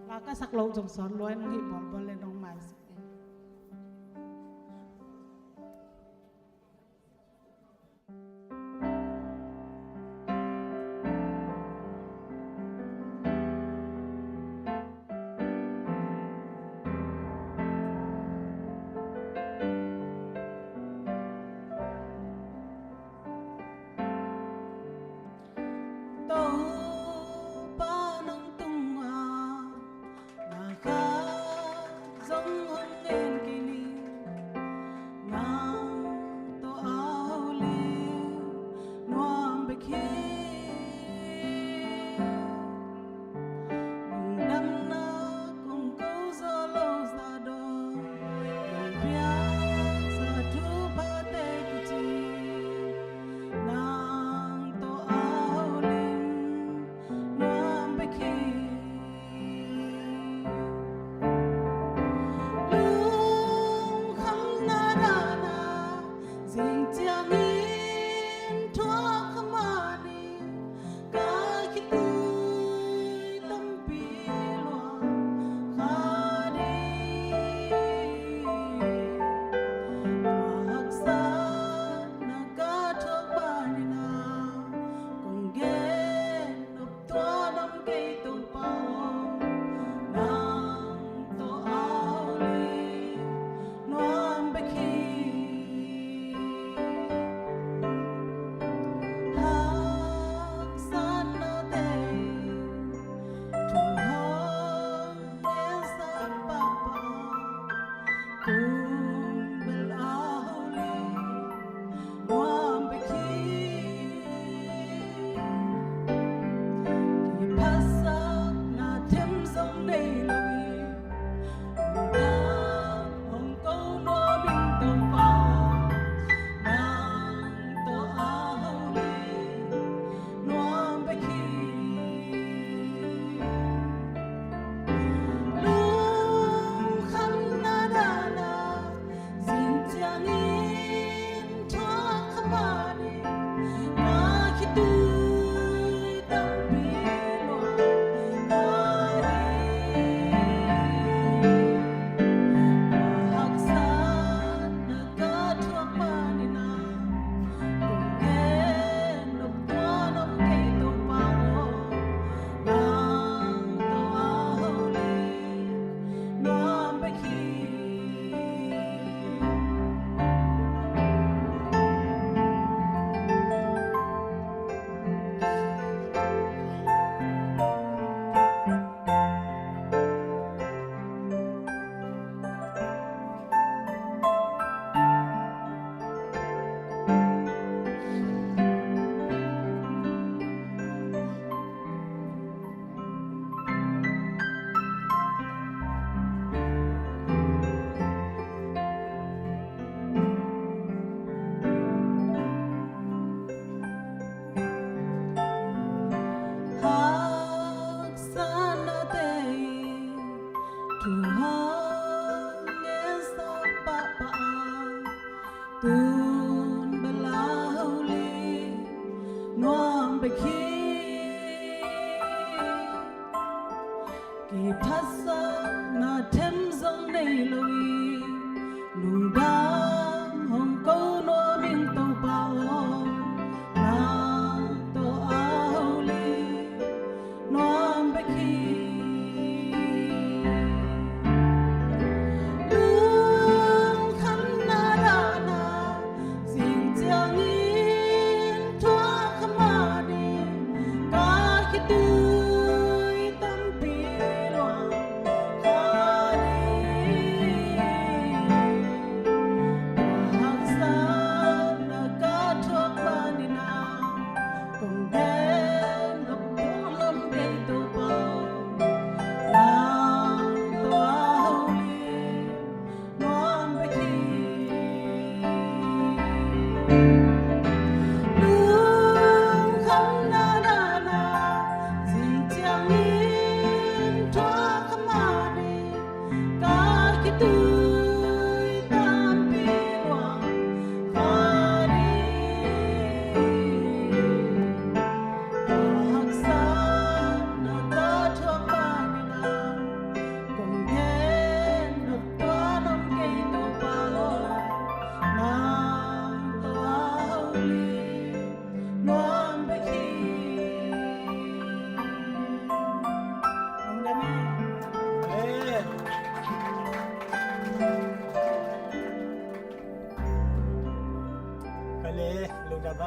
La ka sak loh zong sawt lua in hong hih bawlbawl le nong maisak in. Topa nang tungah na khat zong hong ngen kei ni. Nang tawh a holim nuam bek hi. Lungdamna kong ko zaw lo zah dong, nong piaksa thuphate kici. Nang tawh a holim nuam bek hi. Lungkhamna dana zing ciangin thuak kha mah ni. Ka khitui tampi luang kha ding. Tua haksatna ka thuak manin a, kong gen nop tua nuam kei Topa aw. Nang tawh a holim nuam bek hi. Haksatnate thu hong ngensak pahpah, tun bel a holim nuam bek hi. Kiphatsakna them zong nei lo hi. Lungdam hong ko nuam ing Topa, nang tawh a holim nuam bek hi. Lungkhamna dana zing ciangin thuak kha mah ni. Ka khitui tampi luang kha ding. Haksatna ka thuak manin a, kong gen nop tua nuam kei Topa aw. Nang tawh a holim nuam bek hi. Haksatnate thu hong ngensak pahpah a, tun bel a holim nuam bek hi. Kiphatsakna them zong nei lo hi. Lungdam hong ko nuam ing Topa aw, nang tawh a holim nuam bek hi. Lungkhamna dana zing ciangin thuak kha mah ni. Ka khitui tampi luang kha ding.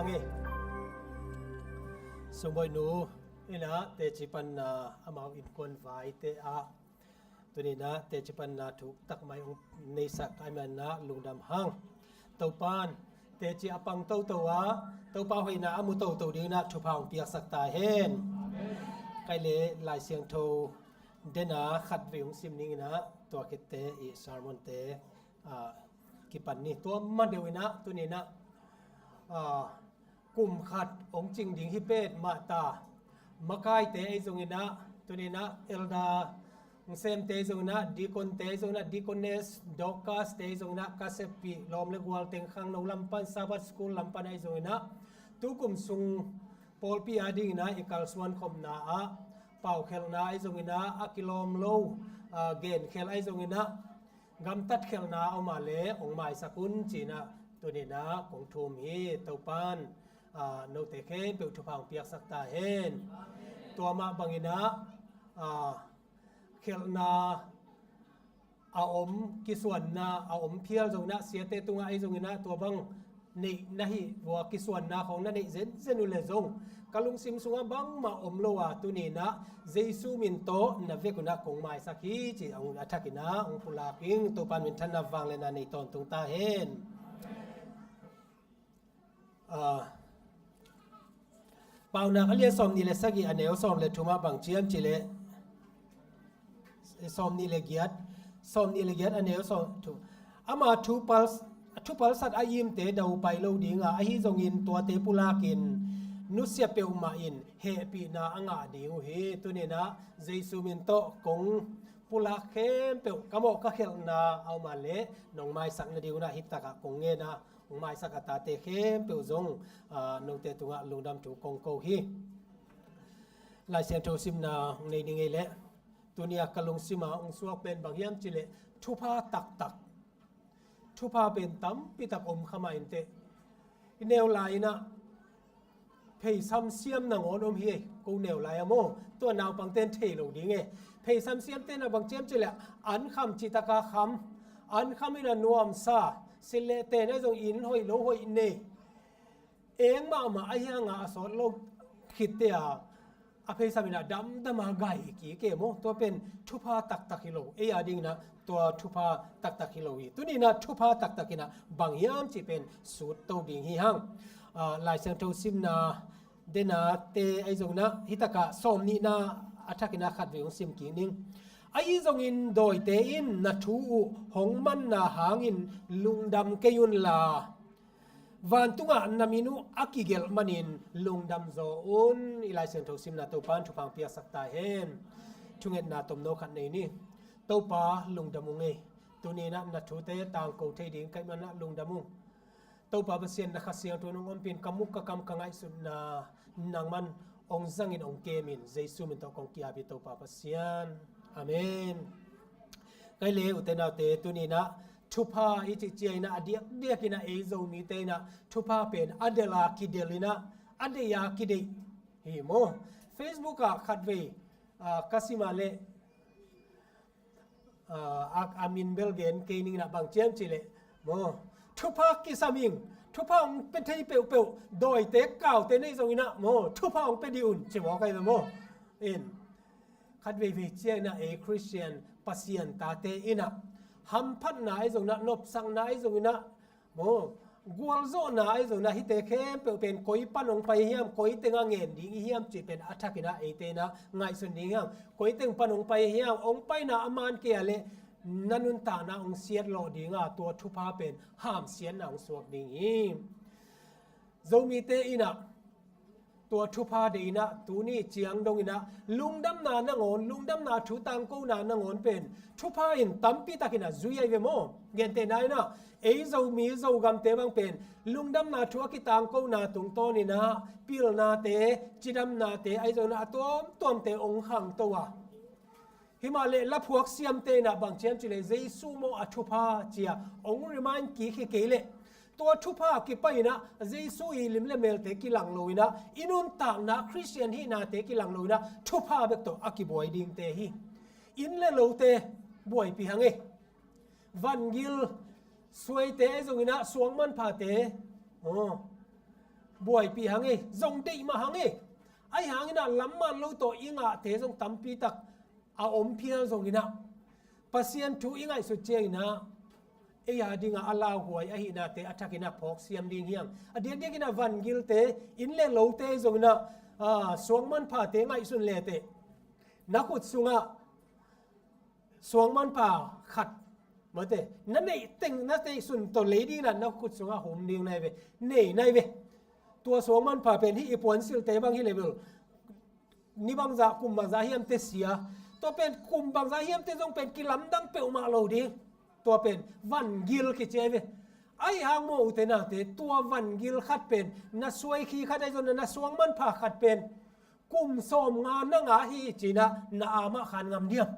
Hang e. Sungbawi nu in ah teci panna amau innkuan vaite ah tuni in ah teci panna thuk tak mai hong neisak ahih manin ah lungdam hang. Topan teci a pang toto ah Topa hoihna a mu toto dingin ah thupha hong piaksak ta hen. Kei le Lai Siangtho dena khatvei hong sim dingin ah tua khit teh i sermon te ah, kipan ni. Tua ma deuh in ah tuni in ah, ah, kum khat hong cing ding hi pet mah ta. Makaite ahi zongin ah tuni in ah elder Semte ahi zongin ah, deacon te ahi zongin ah, deaconess, Dorcas te ahi zongin ah, ka seppih lawm le gual teng khangno lam pan, Sabbath School lam pan ahi zongin ah, tu kum sung pawlpi a dingin ah i kalsuan khopna ah paukhelhna ahi zongin ah, a kilawm lo, ah, genkhelh ahi zongin ah, gamtat khelhna a om a leh hong maisak un ci-in ah tuni in ah kong thum hi. Topan, ah, note khempeuh thupha hong piaksak ta hen. Tua mah bangin ah, ah, khelhna a om, kisuanna a om phial zongin ah, siate tungah ahi zongin ah tua bang neih na hih uh a, kisuanna khawng na neih zenzen uh leh zong ka lungsim sungah bangmah om lo a, tuni in ah Jesu min tawh na vek un ah kong maisak hi ci-in a thak in ah hong pulak ing. Topan minthanna vangliatna nei tawntung ta hen. Ah, Paunak a lian sawmnih le sagih a neu sawm le thum ah bang ci hiam cih leh, sawmnih le giat, sawmnih le giat a neu sawm thu. Ama thupal, thupalsat a imte do pai lo ding a, ahi zongin tuate pulakin nusia peuhmah in hehpihna a ngah ding uh hi. Tuni in ah Jesu min tawh kong pulak khempeuh, ka mawh ka khelhna a om a leh nong maisak nading un ah hih takah kong ngen a, hong maisak a tate khempeuh zong, ah, note tungah lungdam thu kong ko hi. Lai Siangtho simna hong nei ni ngei leh, tuni a ka lungsim a hong suak pen bang hiam cih leh, thupha taktak. Thupha pen tampi tak om kha mah inteh. I neu lai in ah pheisam siam nangawn om hi. Ko neu lai a maw, tua naupangte'n thei lo ding e. Pheisam siamte'n ah bang ci hiam cih leh, an kham cih tak a kham, an kham in ah nuamsa, silh leh ten ahi zongin hoih lo hoih nei, eng mahmah ahi hang a, a sawt lo khit teh a, a pheisam in ah damdam a gai kik e maw. Tua pen thupha taktak hi lo, ei a dingin ah tua thupha taktak hi lo hi. Tuni in ah thupha taktak in ah bang hiam cih pen sut to ding hi hang. Ah, Lai Siangtho simna dena te ahi zongin ah, hih takah sawmnihna a thak in ah khatvei hong sim kik ning. Ahi zongin dawite in na thu uh hong manna hangin lungdam kei un la, vantungah na min uh a kigelh manin lungdam zaw un. I Lai Siangtho simna Topa'n thupha hong piaksak ta hen. Thungetna tomno khat nei ni. Topa, lungdam ung ei. Tuni in ah na thute tangko thei ding ka hih manin ah lungdam ung. Topa Pasian, na Kha Siangtho in hong ompih in, ka muk ka kam ka ngaihsutna nangman hong zangin hong kemin, Jesu min tawh kong ki-ap hi Topa Pasian. Amen. Kei le ute naute, tuni in ah thupha i cih ciangin ah, a diakdiakin ah ei Zomite in ah thupha pen a delh a kidelh in ah, a deih a kideih hi maw. Facebook ah khatvei, ah, ka sim a leh, ah, a, a min bel gen kei ning in ah, bang ci hiam cih leh maw, thupha kisam ing, thupha hong pia thei peuhpeuh, dawite kaute nei zongin ah maw, thupha hong pia dih un ci mawk ahi ve maw. In khat veivei ciangin ah ei Khristian Pasian tate in ah hamphatna ahi zongin ah, nopsakna ahi zongin ah, maw, gualzawhna ahi zongin ah, hihte khempeuh pen koi pan hong pai hiam, koi teng a ngen ding i hiam cih pen a thak in ah eite in ah ngaihsun ding hiam. Koi teng pan hong pai hiam, hong paina a man kei a leh na nuntakna hong siatlawh ding a, tua thupha pen hamsiatna hong suak ding hi. Zomite in ah tua thupha deih in ah, tuni ciang dong in ah, lungdamna nangawn, lungdamna thu tangkona nangawn pen thupha in tampi takin a zui ahi ve maw. Gentehna in ah, ei Zomi Zogamte bang pen lungdamna thu a kitangkona tungtawn in ah, pilnate, cidamnate, ahi zongin ah a tuamtuamte hong khangto a, himahleh laphuak siamte in ah bang ci hiam cih leh, Jesu maw a thupha ci-a hong remind kik hi kei leh, tua thupha a kipai in ah Jesu i lim le melte kilang lo in ah, i nuntakna Khristian hihnate kilang lo in ah, thupha bek tawh a kibuai dingte hi. Inn le lote buaipih hang e. Vangil suaite ahi zongin ah, suang manphate, aw, buaipih hang e, zong deih mah hang e. Ahi hangin ah lamman lo tawh i ngahte zong tampi tak a om phial zongin ah, Pasian thu i ngaihsut ciangin ah ei a dingah a lauhuai ahihnate a thakin ah phawk siam ding hi hang. A diakdiakin ah vangilte, inn le lote zongin ah, ah, suangmanphate ngaihsun leteh na khut sungah suangmanpha khat, mate, na neih teng, na neihsun tawh lei dingin ah na khut sungah hum ding nai ve, nei nai ve. Tua suangmanpha pen hih i puansilhte bang hi leh bel ni bangzah kum bangzah hiamte sia. Tua pen kum bangzah hiamte zong pen kilamdang peuhmah lo ding. Tua pen vangil kici ai ve. Ahi hang maw ute naute, tua vangil khat pen na suaikhi khat ahi zongin ah na suangmanpha khat pen kum sawmnga na ngah hi ci-in ah na a mah khan ngam diam?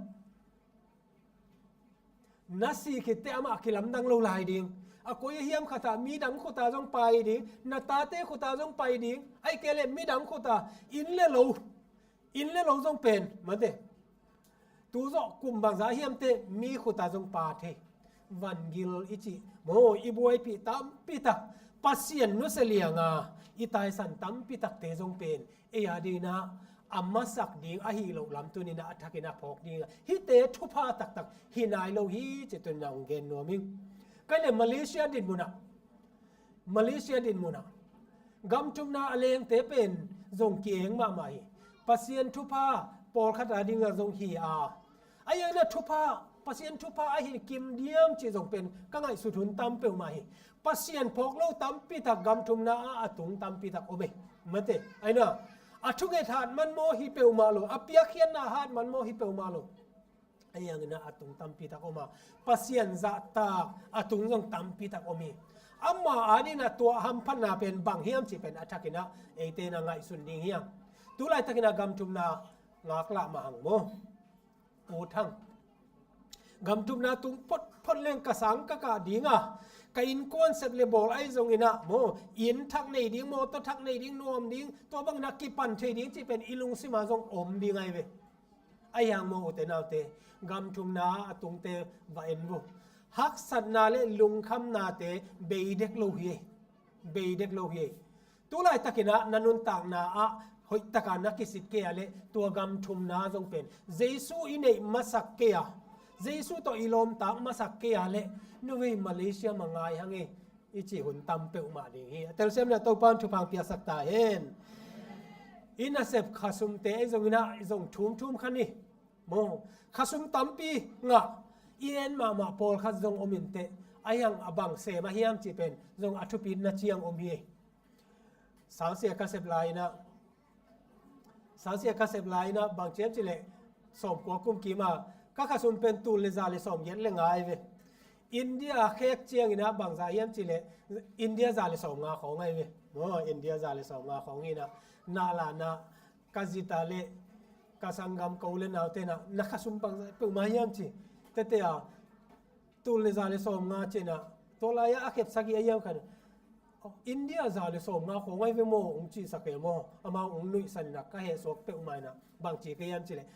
Na sih khitteh amah kilamdang lo lai ding. A koi a hiam khatah midang khutah zong pai ding, na tate khutah zong pai ding. Ahih kei leh midang khutah, inn le lo, inn le lo zong pen, mate, tu zawh kum bangzah hiamte mi khutah zong pha thei. Vangil i cih maw, i buaipih tampi tak, Pasian nusia lianga i taisan tampi takte zong pen ei a dingin ah a masak ding ahi loh lam tuni-in ah a thakin ah phawk ding a, hihte thupha taktak hi nai lo hi ci tuni-in ah hong gen nuam ing. Ka leh Malaysia dinmun ah, Malaysia dinmun ah gam thumna a lengte pen zong kieng mahmah hi. Pasian thupha pawlkhat a dingah zong hi a, ahi hangin ah thupha, Pasian thupha ahi kim diam cih zong pen ka ngaihsut hun tam peuhmah hi. Pasian phawk lo tampi tak gam thumna ah a tung tampi tak om e. Mate, ahi na, a thunget hat man maw hi peuhmah lo, a piakkhiatna hat man maw hi peuhmah lo. Ahi hangin ah a tung tampi tak om a, Pasian zahtak a tung zong tampi tak om hi. Amah a dingin ah tua hamphatna pen bang hiam cih pen a thakin ah eite in ah ngaihsun ding hi hang. Tu laitakin ah gam thumna ngaklah mah hang maw. Ut hang. Gam thumna tung photphot leng ka sang ka kah ding a, ka innkuan sep le bawl ahi zongin ah maw, inn thak nei ding, mawtaw thak nei ding, nuam ding, tua bangin ah kipan thei ding cih pen i lungsim ah zong om ding ahi ve. Ahi hang maw ute naute, gam thumna a tungte va en vo. Haksatna le lungkhamnate bei dek lo hi ei. Bei dek lo hi ei. Tu laitakin ah na nuntakna ah hoihtaka na kisit kei a leh tua gam thumna zong pen Jesu i neih masak kei a, Jesu tawh i lawmtak masak kei a leh, nu vei, Malaysia mah ngai hang ei, i cih hun tam peuhmah ding hi. A telsiam in ah Topa'n thupha hong piaksak ta hen. I nasep khasumte ahi zongin ah zong thumthum kha ni. Maw, khasum tampi ngah i en mahmah pawlkhat zong om inteh. Ahi hang a bang sem ahi hiam cih pen zong a thupitna ciang om hi. Sangsia ka sep lai-in ah, sangsia ka sep lai-in ah bang ci hiam cih leh sawmkua kum kim a, ka khasum pen tul le za le sawmgiat le nga ahi ve. India khek ciangin ah bangzah hiam cih leh India za le sawmnga khawng ahi ve. Maw, India za le sawmnga khawng hi-in ah, na lah na ka zit a leh ka sanggam ka u le naute in ah na khasum bangzah peuhmah hiam ci. Tete a, tul le za le sawmnga ci-in ah, tua lai-ah a khep sagih a hiam khat, India za le sawmnga khawng ahi ve maw, hong cihsak e maw. Amau hong nuihsan in ah ka hehsuak peuhmah in ah bang ci ka hiam cih leh,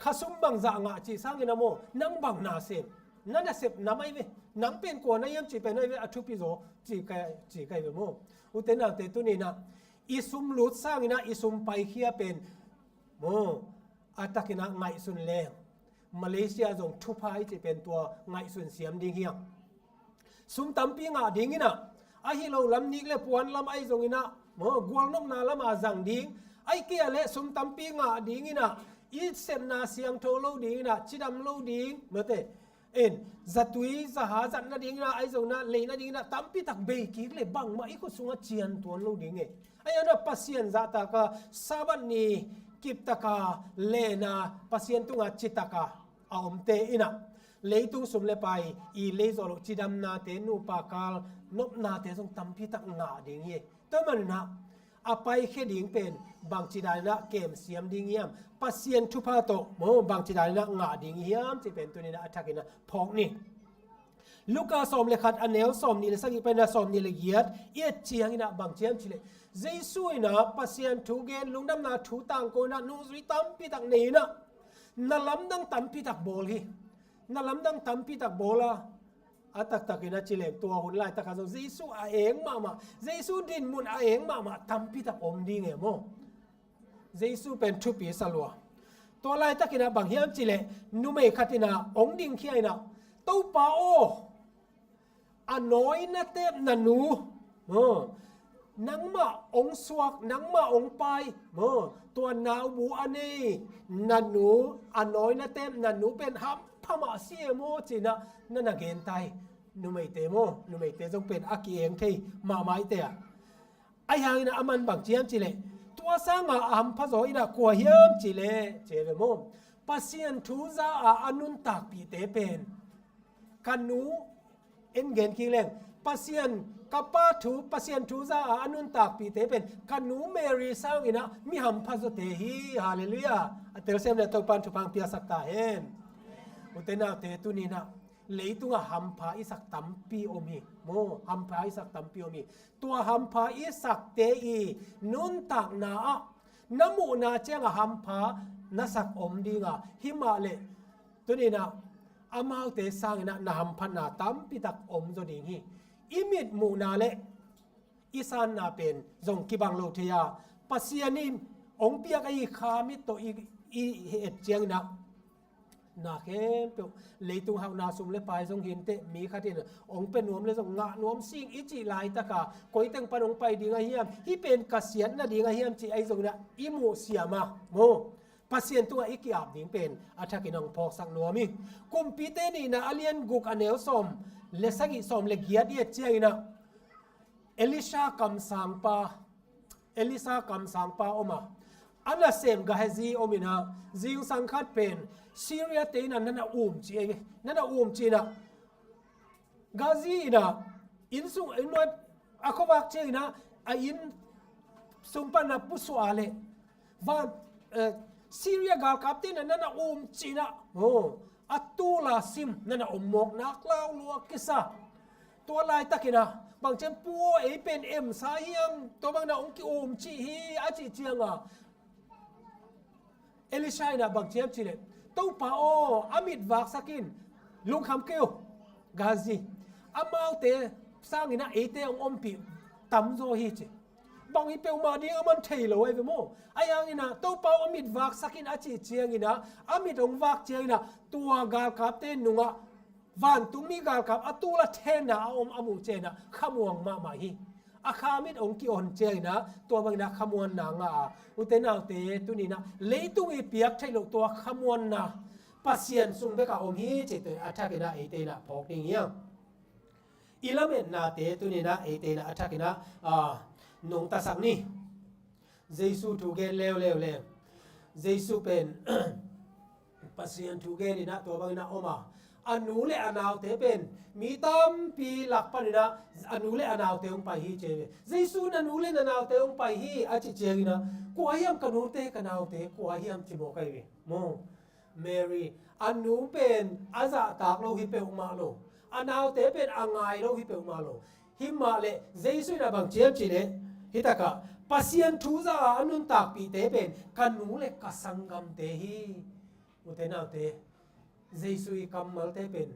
khasum bangzah ngah cih sangin ah maw, nang bang na sem, na nasep nam ahi ve, nang pen kua na hiam cih pen ahi ve, a thupi zaw ci ka, ci ka hi ve maw. Ute naute, tuni-in ah i sum lut sangin ah i sum paikhia pen maw, a takin ah ngaihsun leng, Malaysia zong thupha i cih pen tua ngaihsun siam ding hi hang. Sum tampi ngah dingin ah, ahi lo lam nik le puan lam ahi zongin ah, maw, gualnopna lam a zang ding, ahih kei a leh sum tampi ngah dingin ah, i sepna siangtho lo dingin ah, cidam lo ding, mate, in, zatui zaha zat nadingin ah, ahi zongin ah lei nadingin ah tampi tak bei kik leh bangmah i khut sungah cian tuan lo ding e. Ahi hangin ah Pasian zahtak a, Sabbath ni kiptak a, len a, Pasian tungah citak a a omte in ah, leitung sum le pai, i lei zawh loh cidamnate, nupa kal nopnate zong tampi tak ngah ding hi. Tua manin ah a paikhia ding pen bangci danin ah kem siam ding hiam, Pasian thupha tawh maw, bangci danin ah ngah ding hiam cih pen tuni-in ah a thakin ah phawk ni. Luka sawm le khat, a neu sawmnih le sagih panin ah sawmnih le giat i et ciangin ah bang ci hiam cih leh, Jesu in ah Pasian thu gen, lungdamna thu tangko in ah nungzui tampi tak nei in ah, na lamdang tampi tak bawl hi. Na lamdang tampi tak bawl a, A taktakin a ci leng tua hun laitakah zong Jesu a eng mahmah, Jesu dinmun a eng mahmah tampitak om ding e maw? Jesu pen thupi sa lua. Tua laitakin ah bang hiam cih leh numei khat in ah hong dingkhia in ah, "Topa aw, a nawina tepna nu, maw, nangmah hong suak, nangmah hong pai, maw, tua naubu a nei na nu, a nawina tepna nu pen hampha mah si e maw?" ci-in ah na na gen ta hi. Numeite maw, numeite zong pen a ki-eng thei mahmah hi te ah. Ahi hangin ah aman bang ci hiam cih leh, "Tua sanga a hampha zaw in ah kua hiam cih leh," ci ve maw? "Pasian thu za a a nuntakpihte pen ka nu," en gen kik leng, "Pasian, ka pa thu, Pasian thu za a a nuntakpihte pen ka nu Mary sangin ah mi hampha zawte hi." Halleluiah. A telsiam le Topa'n thupha piaksak ta hen. Ute naute, tuni-in ah leitungah hampha i sak tampi om hi. Maw, hampha i sak tampi om hi. Tua hampha i sakte i nuntakna ah na muhna ciangah hampha na sak om ding a, himah leh tuni-in ah amaute sangin ah na hamphatna tampitak om zaw ding hi. I mit muhna leh i sanna pen zong kibang lo thei a, Pasian in hong piak ahi kha mit tawh i, i et ciangin ah na khempeuh, leitung hauhna sum le pai zong hi inteh, mi khat in hong pia nuam le zong ngah nuam sing i cih laitaka, "Koi teng pan hong pai ding a hiam, hih pen ka siatna ding a hiam?" ci ahi zongin ah i muh siam a, maw, Pasian tungah i ki-ap ding pen a thakin hong phawksak nuam hi. Kumpite nihna a lian guk a neu sawm le sagih, sawm le giat i et ciangin ah Elisha kamsangpa, Elisha kamsangpa om a, a nasem Gehazi om in ah, zingsang khat pen Syria-te in ah na na um ci, na na um ci-in ah, Gehazi in ah inn sung, inn nuai a khuavak ciangin ah, a inn sung pan a pusuah leh van, eh, Syria galkapte in ah na na um ci-in ah, oh, a tul a sim na na om mawk nak lau lua kisa. Tua laitakin ah bang ci hiam, "Pu aw, ei pen emsa hiam, tua bangin ah hong ki-um cih hi," a cih ciangin ah Elisha in ah bang ci hiam cih leh, "Topa aw, a mit vaksak in, lungkham kei un, Gehazi, amaute sangin ah eite hong ompih tamzaw hi," ci. Bang hi peuhmah ding a man thei lo ahi ve maw? Ahi hangin ah, "Topa aw, a mit vaksak in," a cih ciangin ah, a mit hong vak ciangin ah, tua galkapte nungah vantungmi galkap a tul a thenna a om a muh ciangin ah khamuang mahmah hi. A kha mit hong ki-on ciangin ah tua bangin ah khamuanna ngah a. Ute naute, tuni-in ah leitung i piak theih loh tua khamuanna Pasian sung bekah om hi cih tua a thakin ah eite in ah phawk ding hi hang. I lametnate tuni-in ah eite in ah a thakin ah, ah, nungtasak ni. Jesu thu gen leuleu leng, Jesu pen Pasian thu gen in ah tua bangin ah om a, a nu le a naute pen mi tampi lak panin ah a nu le a naute hong pai hi ci ve. Jesu in a nu le na naute hong pai hi a cih ciangin ah, "Kua hiam ka nute ka naute, kua hiam?" ci mawk ahi ve maw? Mary, a nu pen a zahtak lo hi peuhmah lo, a naute pen a ngai lo hi peuhmah lo. Himah leh Jesu in ah bang ci hiam cih leh, hih takah, "Pasian thu za a a nuntakpihte pen ka nu le ka sanggamte hi." Ute naute, Jesu i kammalte pen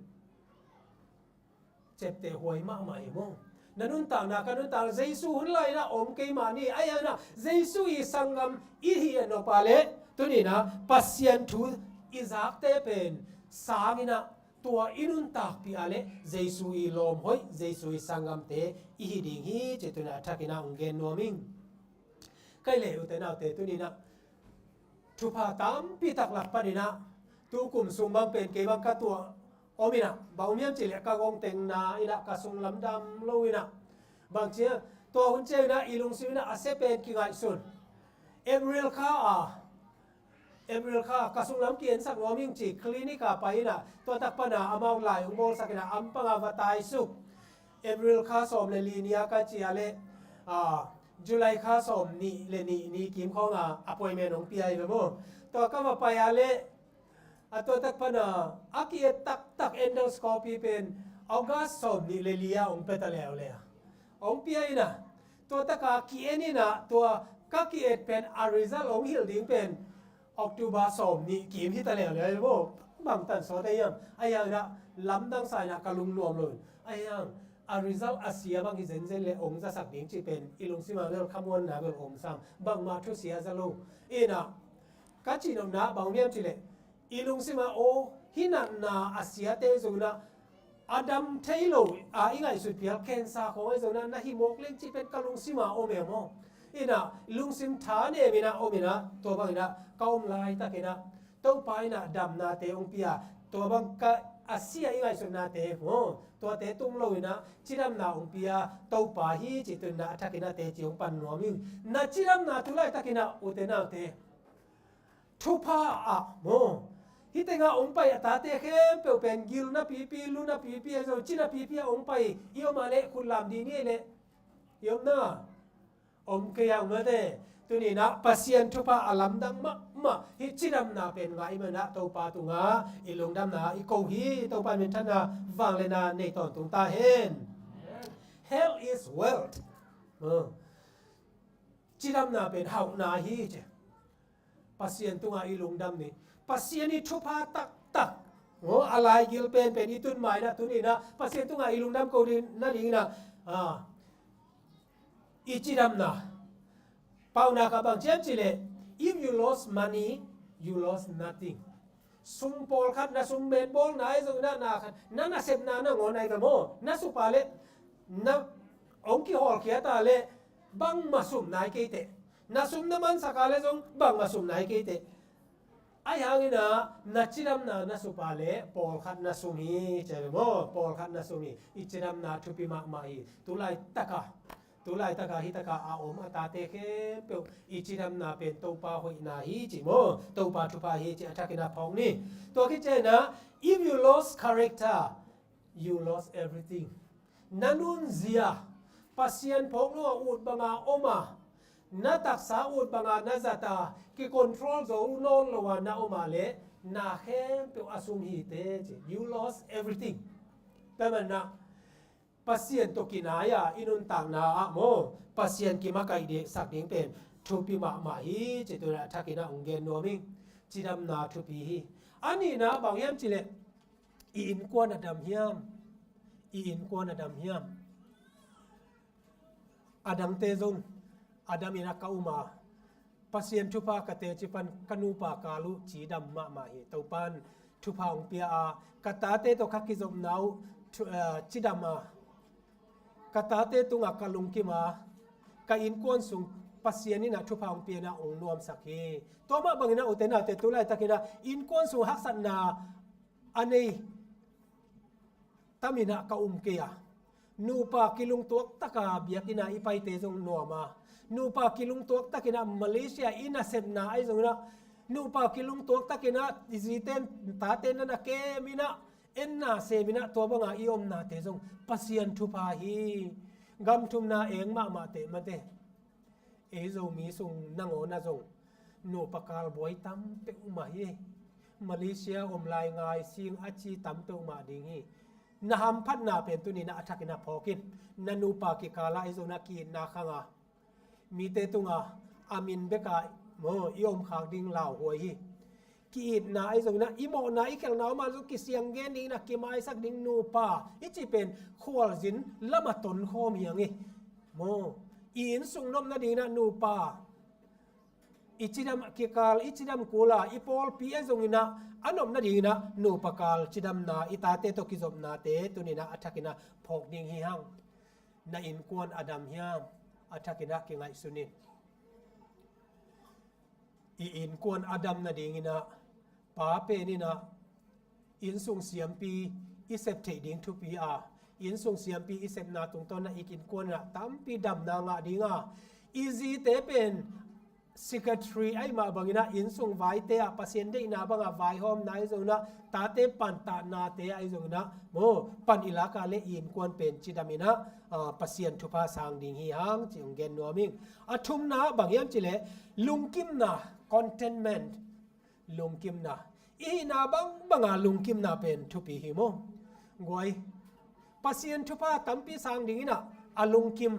ciaptehhuai mahmah hi maw? Na nuntakna, ka nuntakna, Jesu hun lai-in ah om keimah ni. Ahi hangin ah Jesu i sanggam i hih a nop a leh, tuni-in ah Pasian thu i zakte pen sangin ah, tua i nuntakpih a leh Jesu i lawmhoih, Jesu i sanggamte i hi ding hi cih tuni-in ah a thakin ah hong gen nuam ing. Kei le ute naute, tuni-in ah thupha tampi tak lak panin ah, tu kum sung bang pen kei bang ka tuah om in ah, bang om hiam cih leh ka gong tengna in ah ka sunglam dam lo in ah, bang ci hiam, tua hun ciangin ah i lungsim in ah a sia pen kingaihsun. April kha a, April kha ka sunglam ki-ensak nuam ing ci clinic ah pai in ah, tua tak pan ah amau lai hong bawlsak in ah, ampang ah va taisuk. April kha sawm le li ni a ka ci a leh, ah, July kha sawm nih le nih ni kim khawng ah appointment hong pia hi ve maw? Tua ka va pai a leh, a tua tak pan ah a ki-et taktak endoscopy pen August sawm nih le li ah hong pia ta leuleu. Hong pia in ah, tua tak a ki-en in ah, tua ka ki-et pen a result hong hilh ding pen October sawm nih kim hi ta leuleu hi maw? bang tan sawt ahi hiam? Ahi hang inah lamdang sa inah ka lungnuam lo in, ahi hang a result a sia bang hi zenzen le ong zasak ding cih pen i lungsim ah bel khamuanna bel om sam, bangmah thusia za lo. Inah ka cihnopna bang hiam cih leh i lungsim ah aw, hih natna a siate zong inah a dam thei lo a i ngaihsut phial cancer khawng ahi zong inah na hi mawk leng cih pen ka lungsim ah om e maw. Inah lungsim tha nem inah om inah tua bang inah ka om laitak inah Topa inah damnate hong pia, tua bang ka a sia i ngaihsutnate maw, tuate tung lo inah cidamna hong pia Topa hi cih tu inah a thak inah teci hong pan nuam hi. Na cidamna tu laitak inah ute naute thupha ah maw, hih tengah hong pai a tate khempeuh pen gil napipi, lu napipi, a zo ci napipi ah hong pai i om a leh khut lam dih ni a leh i om na om kei hang mate. Tuni inah Pasian thupha a lamdang mahmah hih cidamna pen ngah i manah Topa tungah i lungdamna i ko hi. Topa minthanna vangliatna nei tawntung ta hen. Health is wealth. Cidamna pen hauhna hi ci. Pasian tungah i lungdam ni. Pasian i thupha taktak, aw, a laigil penpen i tun ma inah tuni inah Pasian tungah i lungdam ko ding nading inah, ah, i cidamna. Paunak ah bang ci hiam cih leh, if you lost money, you lost nothing. Sum pawlkhat na sum metbawlna ahi zong inah na khat na nasepna nangawn ahi ta maw, na supa leh na hong kihawlkhia ta leh bangmah sum nai kei teh. Na sum na mansak a leh zong bangmah sum nai kei teh. Ahi hang inah na cidamna na supa leh pawlkhat na sum hi ci a ve maw, pawlkhat na sum hi. I cidamna thupi mahmah hi. Tu laitak a, tu laitak a hih tak a a om a tate khempeuh i cidamna pen Topa hoihna hi ci maw, Topa thupha hi ci a thak inah phawk ni. Tua khit ciang inah, if you lost character, you lost everything. Na nunzia, Pasian phawk lo a ut banga om a, na taksa ut banga na zat a, kicontrol zo nawn lo a na om a leh na khempeuh a sum hi teh ci. You lost everything. Tua manah Pasian tawh kinai a i nuntakna ah maw, Pasian kimakaih ding sak ding pen thupi mahmah hi ci tu inah a thak inah hong gen nuam ing. Cidamna thupi hi. A nihna bang hiam cih leh, i innkuan a dam hiam? I innkuan a dam hiam? A dangte zong a dam inah ka um a, Pasian thupha ka teci pan ka nupa kal uh cidam mahmah hi. Topa'n thupha hong pia a, ka tate tawh ka kizopna uh thu-, eh, cidam a, ka tate tungah ka lungkim a, ka innkuan sung Pasian inah thupha hong pia inah hong nuamsak hi. Tua mah bang inah ute naute tu laitak inah innkuan sung haksatna a nei tam inah ka um kei a, nupa kilungtuak tak a biakinn ah i paite zong nuam a, nupa kilungtuak tak inah Malaysia i nasepna ahi zong inah, nupa kilungtuak tak inah i zite in tate na na kem inah, enna sem inah tua banga i omnate zong Pasian thupha hi. Gam thumna eng mahmah teh mate. Ei Zomi sung nangawn ah zong nupa kal buai tam peuhmah hi. Malaysia om lai ngai sing a ci tam peuhmah ding hi. Na hamphatna pen tuni inah a thak inah phawk in. Na nupa kikal ah ei zong na ki-itna khang a, mite tungah a min bek a maw i om khak ding lauhuai hi. Ki-itna ahi zong inah, i mawhna i khelhna om a zong kisiang gen ding inah, kimaisak ding nupa i cih pen khualzin lam a tonkhawm hi hang hi. Maw, i innsung nopna ding inah nupa, i cidam kikal, i cidam kul a, i pawlpi ahi zong inah a nopna ding inah nupa kal cidamna, i tate tawh kizopnate tuni inah a thak inah phawk ding hi hang. Na innkuan a dam hiam? A thak inah kingaihsun in. I innkuan a dam nading inah pa pen inah innsung siampi i sep theih ding thupi a, innsung siampi i sepna tungtawn inah i innkuan inah tampi damna ngah ding a, i zite pen secretary ahi mah bang inah innsung vaite ah Pasian deihna bangah vaihawmna ahi zong inah, tate pan tahnate ahi zong inah maw, pan i lak a leh i innkuan pen cidam inah, ah, Pasian thupha sang ding hi hang ci hong gen nuam ing. A thumna bang hiam cih leh lungkimna, contentment. Lungkimna. I hihna bangbang a lungkimna pen thupi hi maw? Guai, Pasian thupha tampi sang ding inah a lungkim.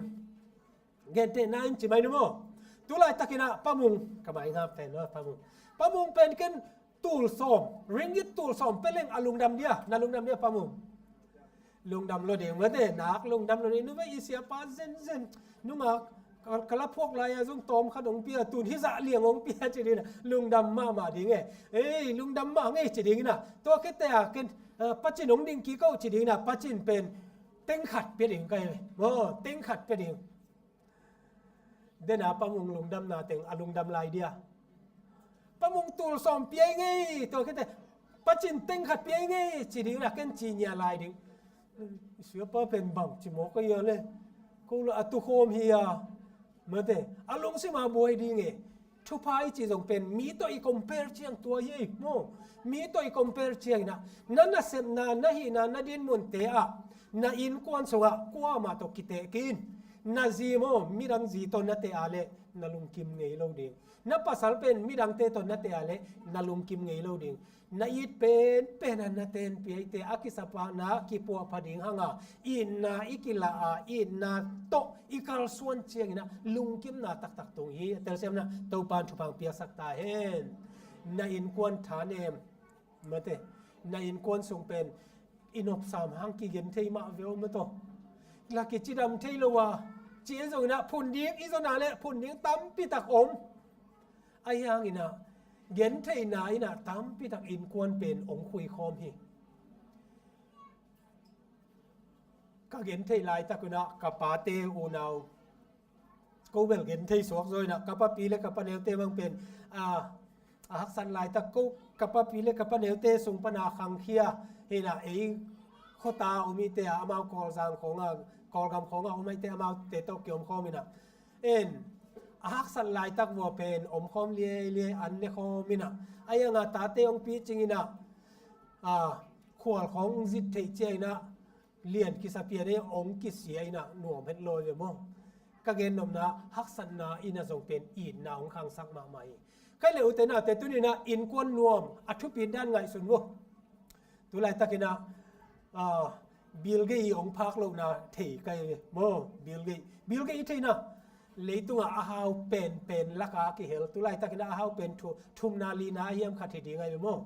Gentehna in ci mai ni maw? Tu laitak inah Pa Mung, ka mai ngap pen maw, Pa Mung. Pa Mung pen ken Tul sawm, ringgit tul sawm pia leng a lungdam dia, na lungdam dia Pa Mung? Lungdam lo ding mate, nak lungdam lo ding. Nungah i siapa zenzen, nungah ka, ka la phuak lai-a zong tawm khat hong pia, tun hih zah liang hong pia ci ding na, lungdam mahmah ding e. Ei, lungdam mah ngei ci ding na. Tua khit teh a ken, eh, Pa Cin hong ding kik o ci ding na, Pa Cin pen teng khat pia ding ka hi ve. Maw, teng khat pia ding. Dena Pa Mung lungdamna teng a lungdam lai dia. Pa Mung tul sawm pia i ngei, tua khit teh Pa Cin teng khat pia i ngei ci ding na, ken ci ngia lai ding. Siapa pen bang ci mawk a hia le. Ko la a tukhawm hi a. Mate, a lungsim a buai ding e. Thupha i cih zong pen mi tawh i compare ciang tua hi ei maw. Mi tawh i compare ciang inah, na nasepna, na hihna, na dinmunte ah, na innkuan sungah kuamah tawh kiteh kei in. Na zi maw, midang zi tawh na teh a leh na lungkim ngei lo ding. Na pasal pen midangte tawh na teh a leh na lungkim ngei lo ding. Na it penpen a na tenpih a, i te a kisapakna kipuahpha ding hanga, itna i kilah a, itna tawh i kalsuan ciang inah lungkimna taktak tung hi. A telsiamna Topan thupha piaksak ta hen. Na innkuan thanem, mate, na innkuan sung pen i nopsam hang kigen thei mah ve aw mate. La kicidam thei lo a, ci en zong inah phun ding, i zona leh phun ding tampi tak om. Ahi hang inah, gentheihna inah tampi tak innkuan pen hong khuikhawm hi. Ka gentheih laitak unah ka pate unau, ko bel genthei suak zaw inah, ka papi le ka paneute bang pen, a, a haksat laitak ko, ka papi le ka paneute sung pana khangkhia hi inah, ei khuata om i te a, amau Kawlzang khawnga, Kawlgam khawnga om i te, amaute tawh kiomkhawm inah. En, a haksat laitak vua pen omkhawm liailiai an nekhawm inah, a ianga tate hong picing inah, a, khual khawng hong zit theih ciang inah, lian kisa pian ei hong kisia inah nuam het lawi ve maw. Ka gennopna haksatna inah zong pen itna hong khangsak mahmah hi. Kei le ute naute tuni inah innkuan nuam a thupit dan ngaihsun vo. Tulaitak inah, a, Bill Gates i hong phak lohna thei kei ve maw. Bill Gates, Bill Gates i theihna, leitungah a hau penpen laka kihel. Tulaitak inah a hau pen thu, thumna lina a hiam khat hi ding ai ve maw.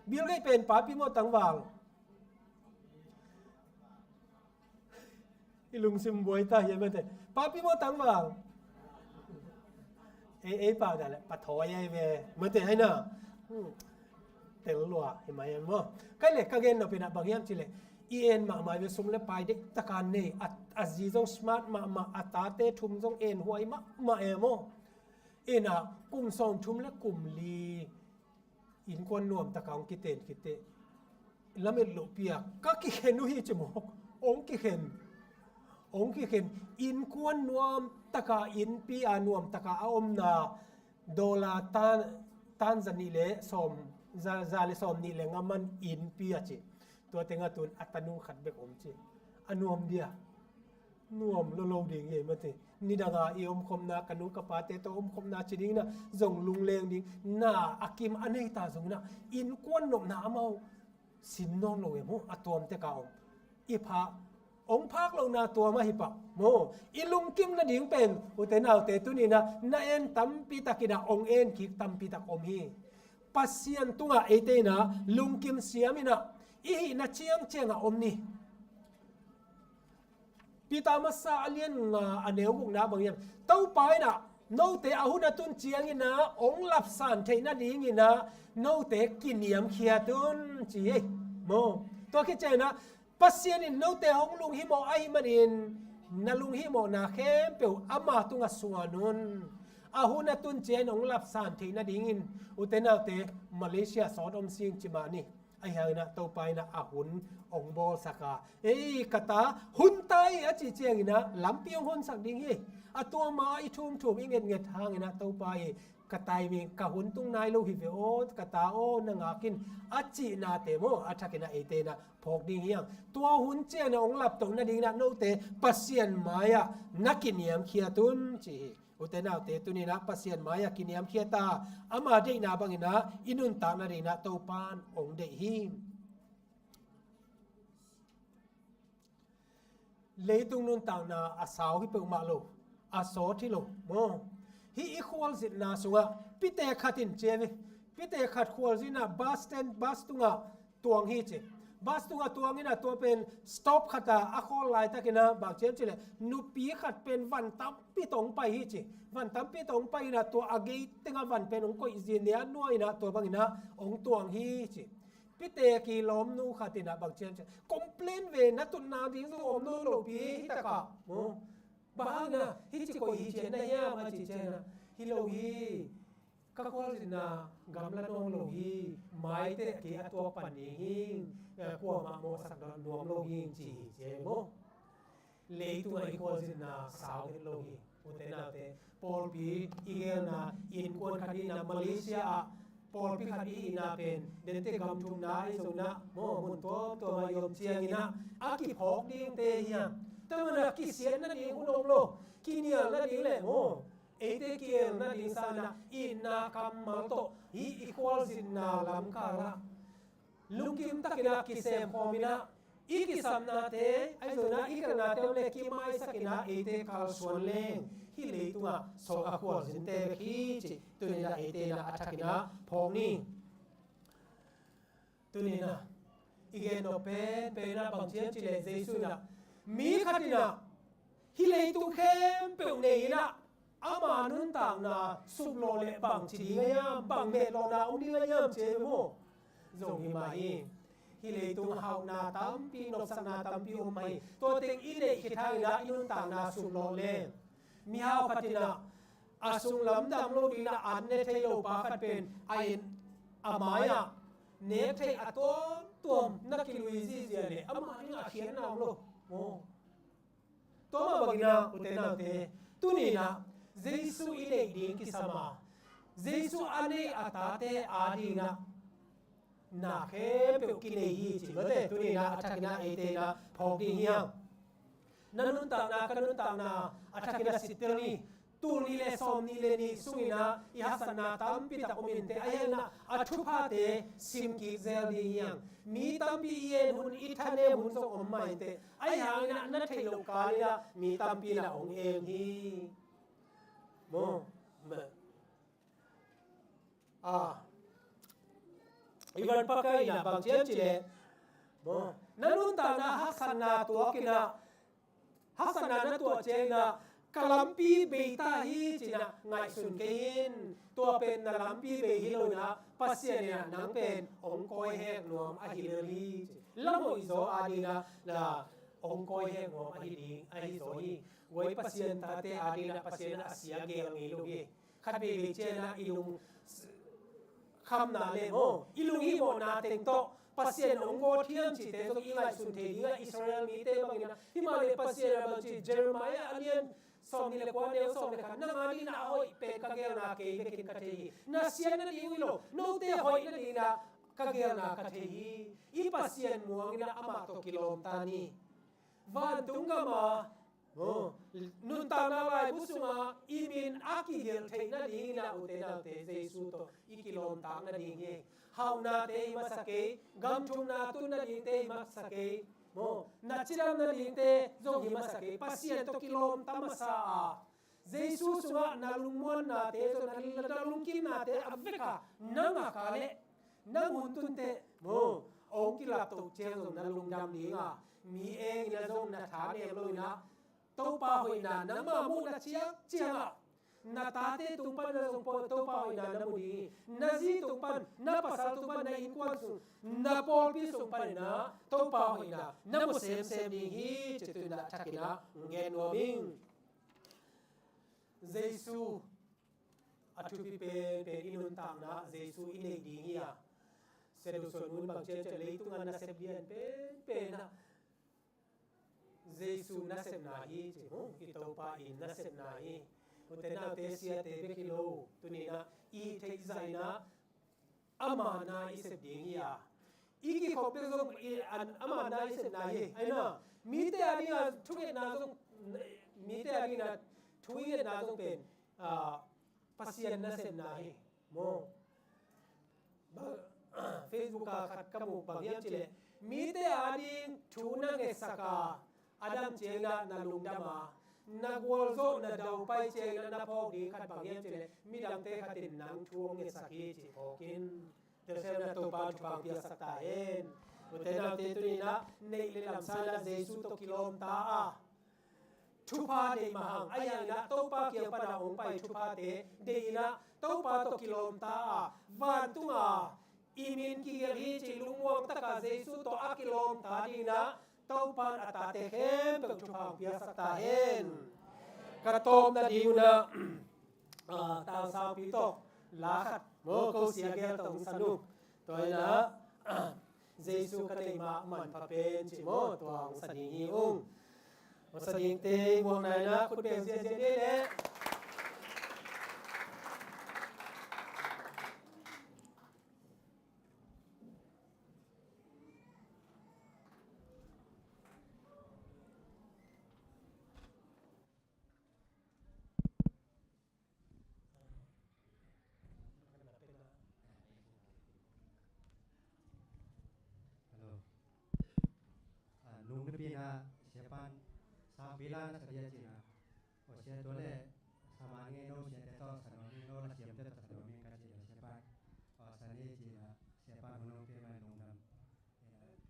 Bill Gates pen papi maw tangval? I lungsim buai ta hiam mate. Papi maw tangval? Ei, ei pau dah le, pathawi ai ve. Mate hai na. Hmm. Tel lua hi mai an maw. Kei le ka gennop inah bang hiam cih leh, i en mahmah ve, sum le pai deih taka nei, a, a zi zong smart mahmah, a tate thum zong en huai mahmah e maw. Inah kum sawmthum le kum li innkuan nuam taka hong kiten khit teh, lamet lohpi a ka kikhen uh hi ci mawk. Hong kikhen. Hong kikhen. Innkuan nuam taka innpi a nuam taka a omna dollar tan, tan za nih le sawm, za, za le sawm nih le nga man innpi a ci. Tua tengah tun a tanu khat bek om ci. A nuam dia. Nuam lo lo ding hi ei mate. Nidanga i omkhopna, ka nu ka pate tawh omkhopna ci ding inah zong lungleng ding. Na a kim a nei ta zong inah innkuan nopna amau sin nawn lo e maw, a tuam teka om. I pha, hong phak lohna tuam ahi pah maw. I lungkim nading pen ute naute tuni inah na en tampi tak inah hong en kik tampi tak om hi. Pasian tungah eite inah lungkim siam inah i hihna ciangciangah om ni. Peter masa a lian nga a neu gukna bang hiam? Topa inah note a hun a tun ciang inah hong lapsan theih nading inah note kiniamkhiat un ci hi ei maw. Tua khit ciang inah Pasian in note hong lunghimawh ahih manin na lunghimawhna khempeuh ama tungah suan un. A hun a tun ciang in hong lapsan theih nadingin ute naute Malaysia sawt om sing ci mah ni. Ahi hang inah Topa inah a hun hong bawlsak a, ei ka ta hun ta hi a cih ciang inah lampi hong honsak ding hi. A tua ma i thumthum i ngetnget hang inah Topa i ka timing, ka hun tung nai lo hi ve aw, ka ta aw, na ngak in a cihnate maw, a thak inah eite inah phawk ding hi hang. Tua hun ciang inah hong laptoh nading inah note Pasian mai-ah na kiniamkhiat un ci hi. Ute naute tuni inah Pasian mai-ah kiniamkhiat a, ama deihna bang inah i nuntak nading inah Topan hong deih hi. Leitung nuntakna a sau hi peuhmah lo, a sawt hi lo maw. Hih i khualzinna sungah pite khat in ci hi ve. Pite khat khualzin ah bus stand, bus tungah tuang hi ci. Bus tungah tuang in ah tua pen stop khat ah a khawl laitakin ah bang ci hiam cih leh nupi khat pen van tampi tawh hong pai hi ci. Van tampi tawh hong pai in ah tua a gei tengah van pen hong koih zia nuai in ah tua bangin ah hong tuang hi ci. Pite kilawmnu khat in ah bang ci hiam cih leh complain ve, na tutna ding zong om nawn lopi hi takah. Bang hang in ah hih ci koih hi ci na hiam a ci ciangin ah, hi lo hi. Ka khualzinna gamla nawn lo hi, maite kei a tuak pan ding hi, eh, kuamah mawhsak nuam lo hi ci hi ci maw. Leitungah i khualzinna sau het lo hi. Ute naute, pawlpi i gelna innkuan khat i hihna Malaysia ah, pawlpi khat i hihna pen dente gam thumna ahi zongin ah maw, mun tuamtuam ah i om ciangin ah a kiphawk dingte hi hang. Tua manin ah kisiatna ding hun om lo, kinialna ding leh maw, eite kielna ding sangin ah itna kammal tawh hih i khualzinna lamkal ah lungkim takin ah kisem khawm in ah, i kisapnate ahi zongin ah i khelhnate om leh kimaisak in ah eite kalsuan leng hih leitungah sawlh a khualzinte bek hi cih tuni in ah eite in ah a thakin ah phawk ni. Tuni in ah i gen nop penpen ah bang ci hiam cih leh Jesu in ah mi khat in ah hih leitung khempeuh nei in ah ama nuntakna suplawh leh bang ci ding a hiam, bang mehlawhna om ding a hiam ci hi maw. Zong hi mah hi. Hih leitung hauhna tampi, nopsakna tampi om mah hi. Tua teng i neih khit hangin ah i nuntakna suplawh leng mihau khat in ah a sunglam dam lo dingin ah an ne thei lo pa khat pen a en, a mai-ah nek theih a tuamtuam na kilui zihziah leh ama dingah a khiatna om lo. Tua mah bangin ah ute naute, tuni in ah Jesu i neih ding kisam a, Jesu a neih a tate adingin ah na khempeuh kinei hi ci mate. Tuni in ah a thakin ah eite in ah phawk ding hi hang. Na nuntakna, ka nuntakna a thakin ah sittel ni. Tul nih leh sawmnih leh nih sungin ah i haksatna tampi tak om inteh, ahi hangin ah a thuphate simkik zel ding hi hang. Mi tampi i en hun, i thanem hun zong om mah inteh, ahi hangin ah na theih loh kal in ah mi tampi in ah hong eng hi. Maw, mah. Ah. I van pakaina bang ci hiam cih leh, maw, na nuntakna haksatna tuak in ah, haksatna na tuah ciangin ah ka lampi bei ta hi ci-in ah ngaihsun kei in. Tua pen na lampi bei hi lo in ah, Pasian in ah nang pen hong kawihek nuam ahi lel hi ci. Lam hoihzaw adingin ah na hong kawihek nuam ahi ding ahi zaw hi. Guai, Pasian tate adingin ah Pasian in ah a sia gel ngei lo hi. Khat veivei ciangin ah i lung khamna leh maw, i lunghihmawhna teng tawh Pasian hong gawt hiam cihte zong i ngaihsun thei ding ah, Israel mite bangin ah. Himahleh Pasian in ah bang ci, Jeremiah a lian sawmnih leh kua, neu sawm leh khat, nang adingin ah a hoih pen ka gelna kei bekin ka thei hi. Na siatna ding hi lo, note hoihna dingin ah ka gelna ka thei hi. I Pasian muangin ah amah tawh kilawm ta ni. Vantung gam a, aw, nuntakna laibu sungah i min a kigelh theihna dingin ah, ute naute, Jesu tawh i kilawmtak nading hi. Hauhnate hi masa kei, gamthumna tunna dingte hi masa kei, maw, na cidamna dingte zong hi masa kei, Pasian tawh kilawmta masa a, Jesu sungah na lungmuannate zong, na, na lungkimnate a vek a, nang a ka leh, nang hun tunteh, maw, hong kilaptoh ciang zong na lungdam ding a, mi engin ah zong na thanem lo in ah, Topa hoihna nangmah muhna ciangciang ah, na tate tung pan na zong Topa hoihna na mu ding hi. Na zi tung pan, na pasal tung pan, na innkuan sung, na pawlpi sung panin ah Topa hoihna na mu semsem ding hi, ci-in tu-in ah thakin ah gen nuam ing. Jesu a thupi penpen i nuntakna, Jesu i neih ding hi a. Sia Dawt Suan Mun bang ci hiam cih leh, leitungah nasep lian penpen ah Jesu nasepna hi, ci hi. I Topa in nasepna hi. Ute naute, siate bek hi lo, tuni-in ah i theih zah in ah ama na i sep ding hi a. I kikhop bek zong i, an, ama na i sepna hi. Ahi na, mite adingin ah thungetna zong, mite adingin ah thu i ngetna zong pen, ah, Pasian nasepna hi. Maw. Ba-, Facebook ah khat ka muh, bang hiam cih leh, mite ading thu na ngetsak a, a dam ciangin ah na lungdam a, Na gualzawh na daupai ciangin na phawk ding khat bang hiam cih leh midangte khat in nang thu hong ngetsak hi cih phawk in. Telsiam na Topa thupha piaksak ta hen. Ute naute, tuni in ah neih le lamsang in ah Jesu tawh kilawm ta a, thupha deih mah hang, a yang in ah Topa kiang pan a hong pai thuphate deih in ah Topa tawh kilawm ta a, vantung a i min kigelh hi cih lungmuang tak a Jesu tawh a kilawm ta ding in ah Topa in a tate khempeuh thupha hong piaksak ta hen. Ka tawpna ding un ah, ah, Tang Sangpi tawh la khat maw, ko sia gel tawh hong sa nung. Tua in ah, Jesu ka deih mah, manpha pen cih maw, tua hong sa ding hi ung. Hong sa dingte muakna in ah khut beng ziahziah ni leh. Hello. Ah, nung nipi in ah Siapa'n Sangpi la na sa dia ci-in ah, aw Sia, tua leh sa man ngei no, Siate tawh sa nuam ing, no la siamte tawh sa nuam ing ka cih leh Siapa'n, aw sa ni ci-in ah Siapa'n hun hong pia mai lungdam.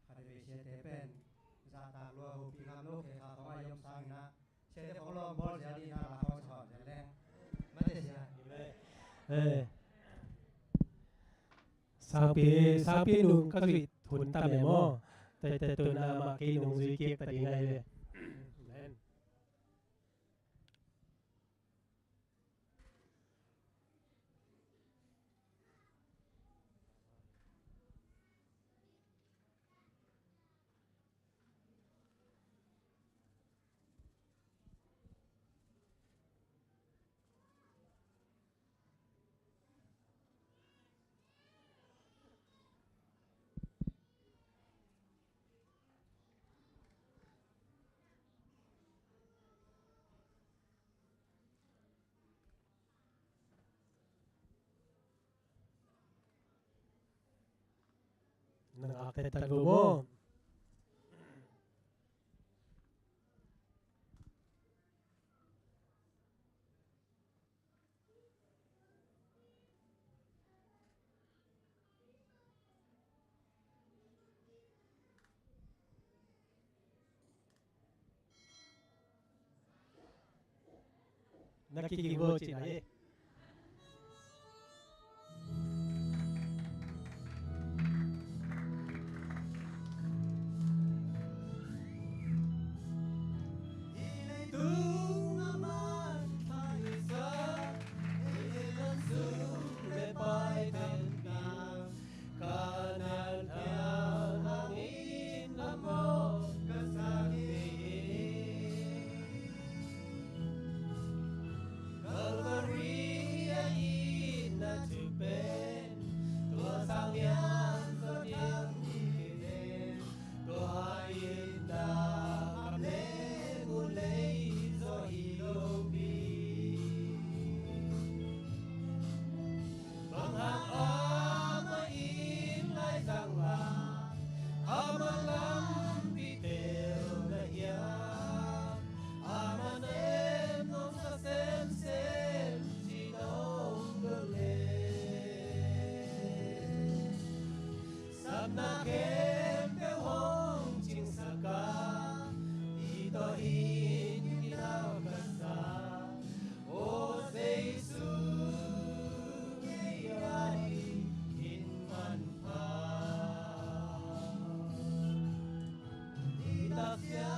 Khatvei Siate pen zahtak lua, hopih ngam lo, khe kha khawng a i om sangin ah Siate khawng lawm bawl zel ding in ah la khawng sa hawm zel leng. Mate Sia. Eh. Sangpi, Sangpi nung ka zuih hun tam e maw. Tua, tua, tu in ah amah kei nung zui kik ta ding ahi ve. Amen. Na ngak taitat lo maw? Na kiging lo cih na hi. Calvary a it na thu pen, tua sang lian zaw thiang hi pen, tua it na kam le mu lei zaw hi lo pi. Bang hang amah in Lai Zang la, amah lampi tel na hiam, amah sem nong sa semsem ci nong dot le. Sapna khempeuh hong cingsak a, i tawh in kinau ka sa. Aw Jesu, kei a dingin manpha. I taksia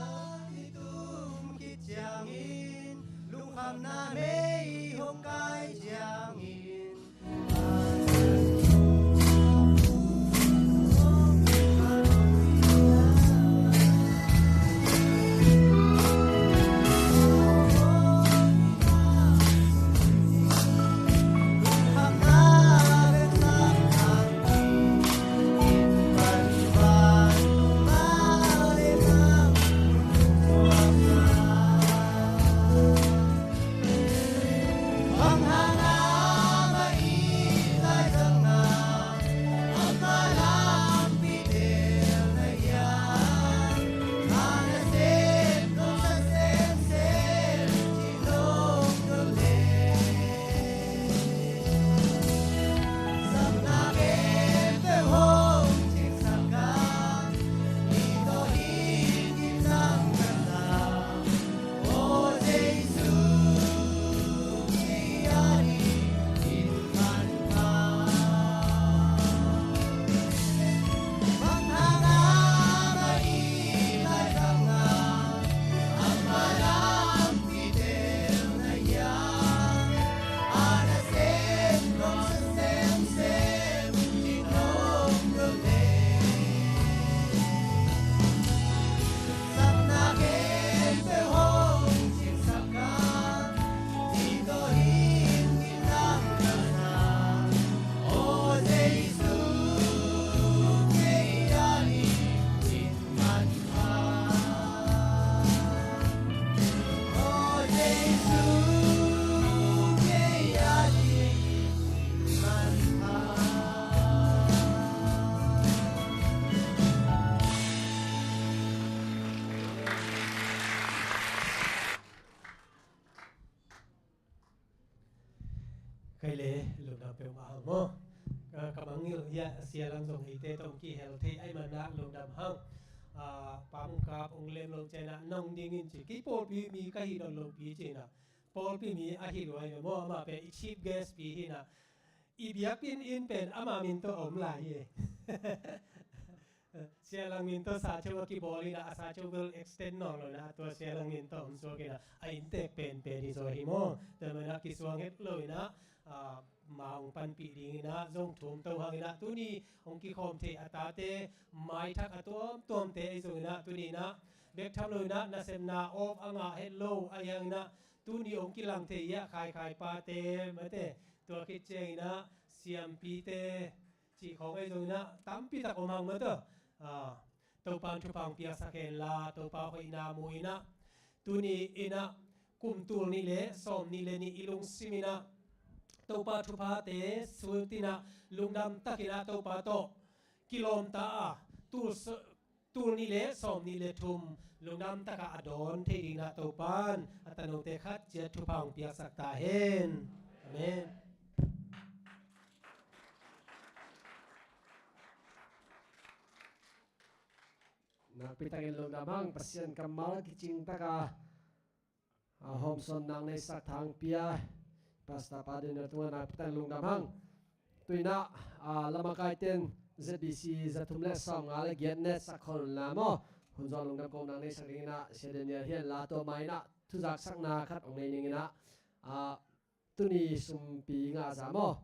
i tum khit ciangin, lungkhamna mei hong kai ciangin, Hiah sialang zong eite tawh kihel thei ahih manin ah lungdam hang. Ah, Pa Mung Kap hong lem lo ciangin ah nong dingin ci, kei pawlpi mi ka hi nawn lo pi ci-in ah, pawlpi mi a hi lua hi maw, amah pen i chief guest pi hi-in ah, i biakinn inn pen ama min tawh a om lai hi. Sialang min tawh sacheu a kibawl in ah, a sacheu bel extend nawn lo in ah, tua sialang min tawh om suak in ah, a inntek penpen hi zaw hi maw. Tua manin ah kisuang het lo in ah, ah, ma hong panpih dingin ah zong thum to hang in ah, tuni hong kikhawm thei a tate, maithak a tuamtuamte ahi zongin ah, tuni in ah bek tham lo in ah nasepna off a ngah het lo ahih hangin ah, tuni hong kilang thei hi ah, khaikhai pate mate, tua khit ciangin ah siampite cih khawng ahi zongin ah tampi tak om hang mate. Ah, Topa'n thupha hong piaksak hen la, Topa hoihna mu in ah, tuni in ah kum tul nih le sawm nih le nih i lungsim in ah Topa thuphate sut in ah, lungdam takin ah Topa tawh kilawm ta a, tul s-, tul nih le sawm nih le thum lungdam takah a dawn thei dingin ah Topa'n a tanote khat ciat thupha hong piaksak ta hen. Amen. Nakpi takin lungdam hang, Pasian kammal a kicing taka, a, hawmsawnna hong neisak thangpi a Pastor Pa Daniel tungah nakpi takin lungdam hang. Tu in ah, a, lamakaite'n Z B C za thum le sawmnga le giat ne sak khol un la maw. Hun zawh lungdam kohna hong neisak dingin ah Sia Daniel hi hen la, tua ma in ah thuzaksakna khat hong nei ning in ah, a, tuni sumpi ngah za maw.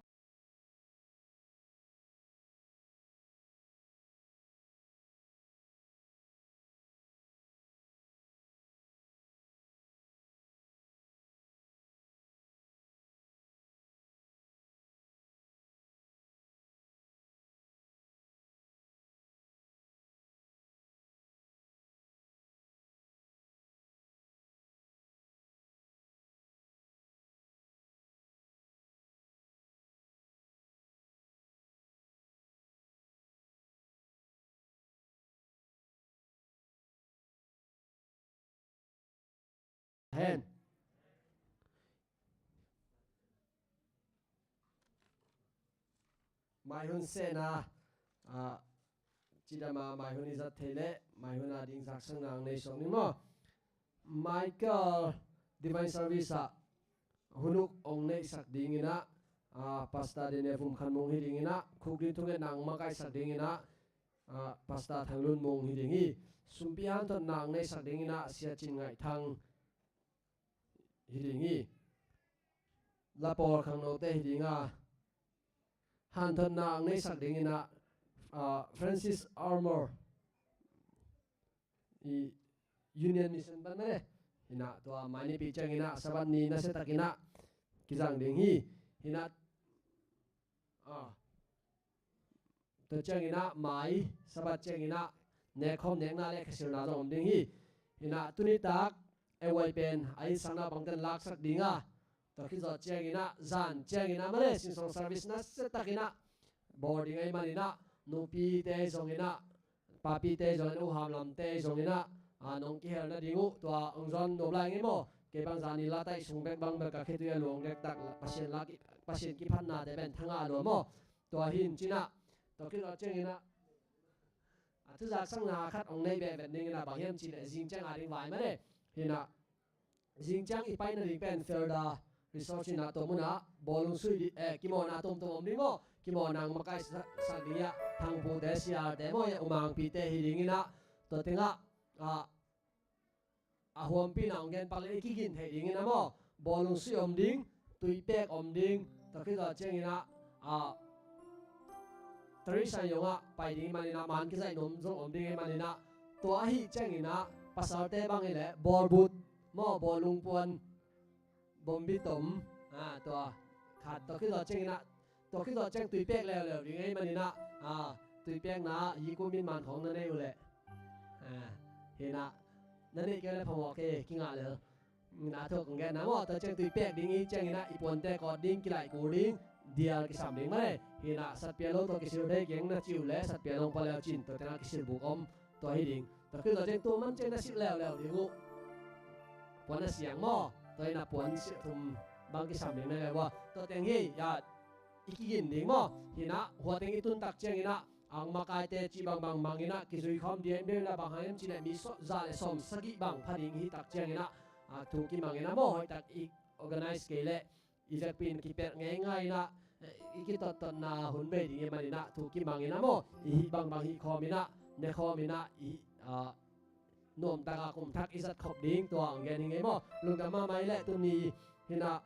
Hen. Maihun sehna, a, cidam a maihun i zat thei leh maihun a ding zaksakna hong nei suak ning maw. Michael Divine Service ah hun uk hong neihsak dingin ah, a, Pastor Daniel Vum Khan Mung hi dingin ah, khukdin thungetna hong makaihsak dingin ah, a, Pastor Thang Lun Mung hi ding hi. Sumpi hanthotna hong neihsak dingin ah Sia Cin Ngaih Thang hi ding hi. Lapawl khangnote hi ding a, hanthotna hong neihsak dingin ah, a, Francis Armour, i Union Mission pan mane, hi in ah tua mai nipi ciangin ah Sabbath ni nasia takin ah kizang ding hi. Hi in ah, a, tua ciangin ah mai Sabbath ciangin ah nekkhawm nekna le khesilna zong om ding hi. Hi in ah tuni tak A Y pen a itsakna bangten laksak ding a, tua khit zawh ciangin ah zan ciangin ah male singsong service nasia takin ah bawl ding ahih manin ah, nupite zongin ah, papite zongin, u hamlamte zongin ah, a, nong kihel nading uh tua hong zon nuam lai ing ei maw. Kei bang zan i la taih sung bek bang bek ka khitui a luang dektak Pasian lak, Pasian kiphatnate pen thangah a lua maw. Tua hi in ci in ah, tua khit zawh ciangin ah, a, thuzaksakna khat hong nei behbeh dingin ah, bang hiam cih leh zing ciang a ding vai mane. Hi in ah zing ciang i pai nading pen Felda Resort in ah tua mun ah bawlung sui di, eh, kimawhna tuamtuam om ding maw. Kimawhna hong makaihsak ding hi ah, Thangpute, Sialte maw, hi ah, Umangpite hi dingin ah, tua tengah, a, a huampihna hong gen pak leh i kigin theih dingin ah maw, bawlung sui om ding, tuipek om ding, tua khit zawh ciangin ah, a, Teresa yong ah pai ding ahih manin ah, man kizaih nuam zong om ding ahih manin ah, tua ahih ciangin ah pasalte bang hi leh bawlbut maw, bawlung puan, bombi tom, a, tua khat, tua khit zawh ciangin ah, tua khit zawh ciang tuipek leuleu ding ahih manin ah, a, tuipekna ah yikum in man khawng na nei uh leh, a, hi in ah, na neih kei leh phamawh kei, kingah lel. Na thuk kong gen na maw, tua ciang tuipek ding i ciangin ah i puante kawt ding, kilaih kul ding, dial kisam ding mane. Hi in ah satpia lo tawh kisil thei keng na cih uh leh satpia nong pua leu cin, tua tengah kisil buk om, tua hi ding. Tua khit zawh ciang tua man ciang na silh leuleu ding uh. Puan a siang maw, tua hi in ah puan silh thum bang kisam ding na leu a. Tua teng hi, ya, i kigin ding maw. Hi in ah, hua teng i tun tak ciangin ah, ang makaite cih bangbang mang in ah, kizui khawm ding hi in ah, bang hang hiam cih leh mi sawm, za le sawm sagih bang pha ding i hih tak ciangin ah, a, thu kimang in ah maw, hoih tak i organize kei leh, i vekpi in kipelh ngeingai in ah, i kitottotna hun bei ding ahih manin ah, thu kimang in ah maw, i hih bangbang hih khawm in ah, ne khawm in ah, i, a, nuam tak a kum thak i zat khop ding, tua hong gen hi ing ei maw. Lungdam mahmah ei leh, tuni hi in ah,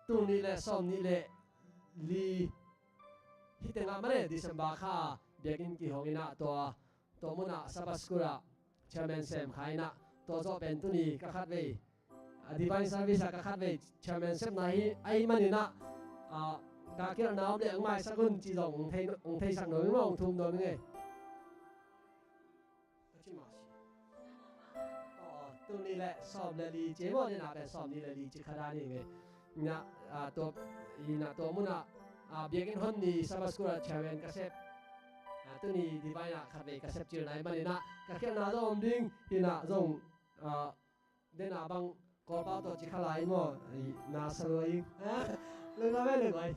tul nih le sawm nih le li hi teng ah maw le, December kha biakinn kihong in ah, tua, tua mun ah Sabbath School ah chairman sem kha in ah, tua zawh pen tuni ka khatvei, a, Divine Service ah ka khatvei chairman sepna hi ahih manin ah, a, ka khialhna om leh hong maisak un cih zong hong thei, hong theisak nuam ing maw, hong thum nuam ing ei. Ka ci mah si. Aw, tul nih le sawm le li ci ei maw, nihna pen sawm nih le li ci kha dan hi ing ei. Ina, a, tua, ina tua mun ah, a, biakinn hon ni Sabbath School ah chairman ka sep, a, tuni Divine ah khatvei ka sep cilna ahih manin ah, ka khialhna zong om ding, hi in ah zong, a, den a bang Kawlpau tawh ci kha lai maw, na sa lua ing. Lungdam ei le guai.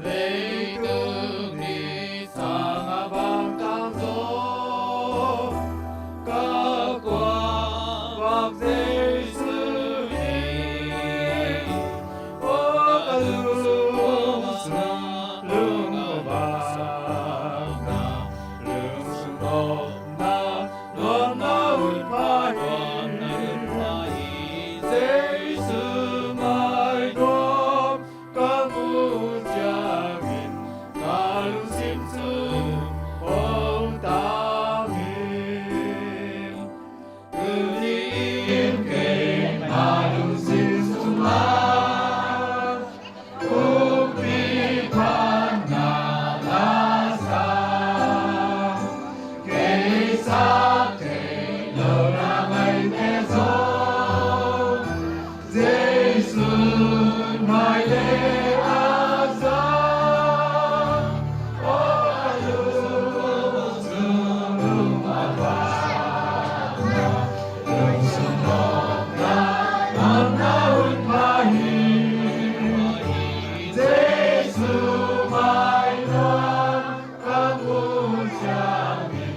Leitung ni sang a bang tang zo, ka kuak bang Jesu hi. O ka lung sung lung bang na, lung sung lom na, lom na hun pha hi. Jesu mai nuam ka muh ciangin ka lungsim sung hong tang hi. Tuni in keima lungsim sung ah kumpi phatna la sa, kei sak thei lo na maite zong Jesu mai le a za. O ka lung sung lung a bang na, lung sung lom na, lom na hun pha hi. Jesu mai nuam ka muh ciangin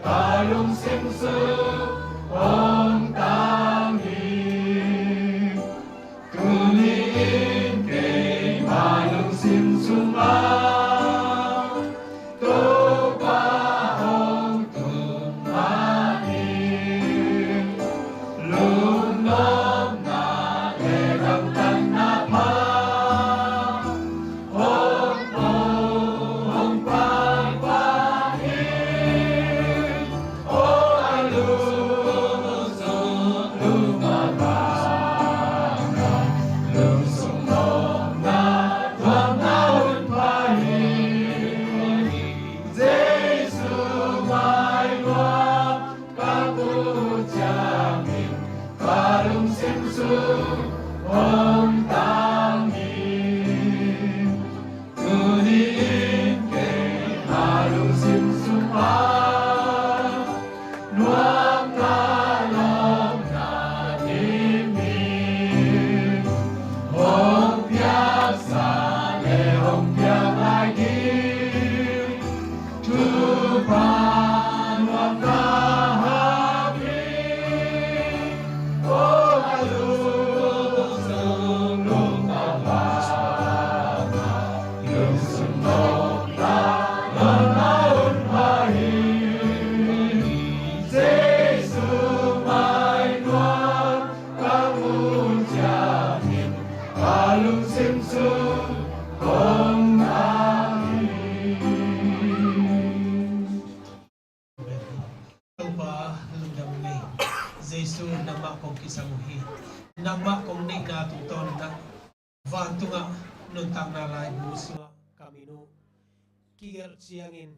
ka lungsim sung hong tang hi. Tuni in keima lungsim sung ah Topa hong tung mah in, lungnuamna le gamtatna pha hong pho hong pang pang hi. O a lung sung lung a bang na, lung sung lom na, lom na hun pha hi. Jesu mai nuam ka muh ciangin ka lungsim sung hong tang hi. Tuni in keima lungsim sung ah nuamna lawmna timi hong piaksa le hong piak lai ding thupha nuam ka hap hi. O a lung sung Jesu, nangmah kong kisam uh hi. Nangmah kong deihna tungtawn in ah vantungah nuntakna laibu sungah ka min uh kigelh ciangin,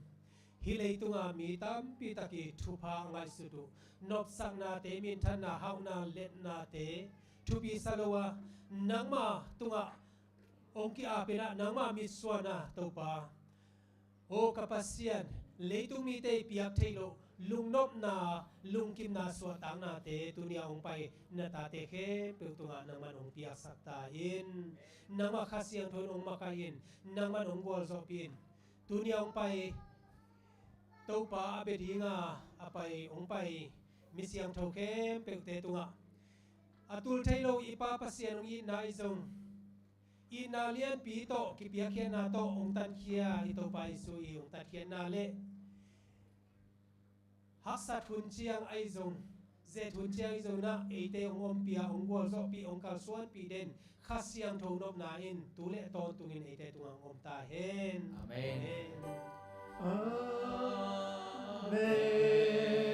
hih leitunga mi tampi tak i thupha a ngaihsut uh, nopsaknate, minthanna, hauhna, letnate thupi sa lo a, nangma tungah hong ki-ap in ah nangma mitsuan a, Topa aw, ka Pasian, leitung mite i piak theih loh lungnopna, lungkimna, suahtaknate tuni-a hong pai na tate khempeuh tungah nangman hong piaksak ta in. Nangmah Kha Siangtho in hong makaih in, nangman hong gualzawhpih in. Tuni-a hong pai Topa, a bia dinga a pai, hong pai mi siangtho khempeuhte tungah a tul thei lo i Pa Pasian, hong itna ahi zong, itna lianpi tawh, kipiakkhiatna tawh hong tankhia i Topa Jesu i hong tatkhiatna le haksat hun ciang ahi zong, zet hun ciang ahi zong in ah eite hong ompih a, hong gualzawhpih, hong kalsuanpih den Kha Siangtho nopna in tu le tawntungin eite tungah hong om ta hen. Amen. Amen.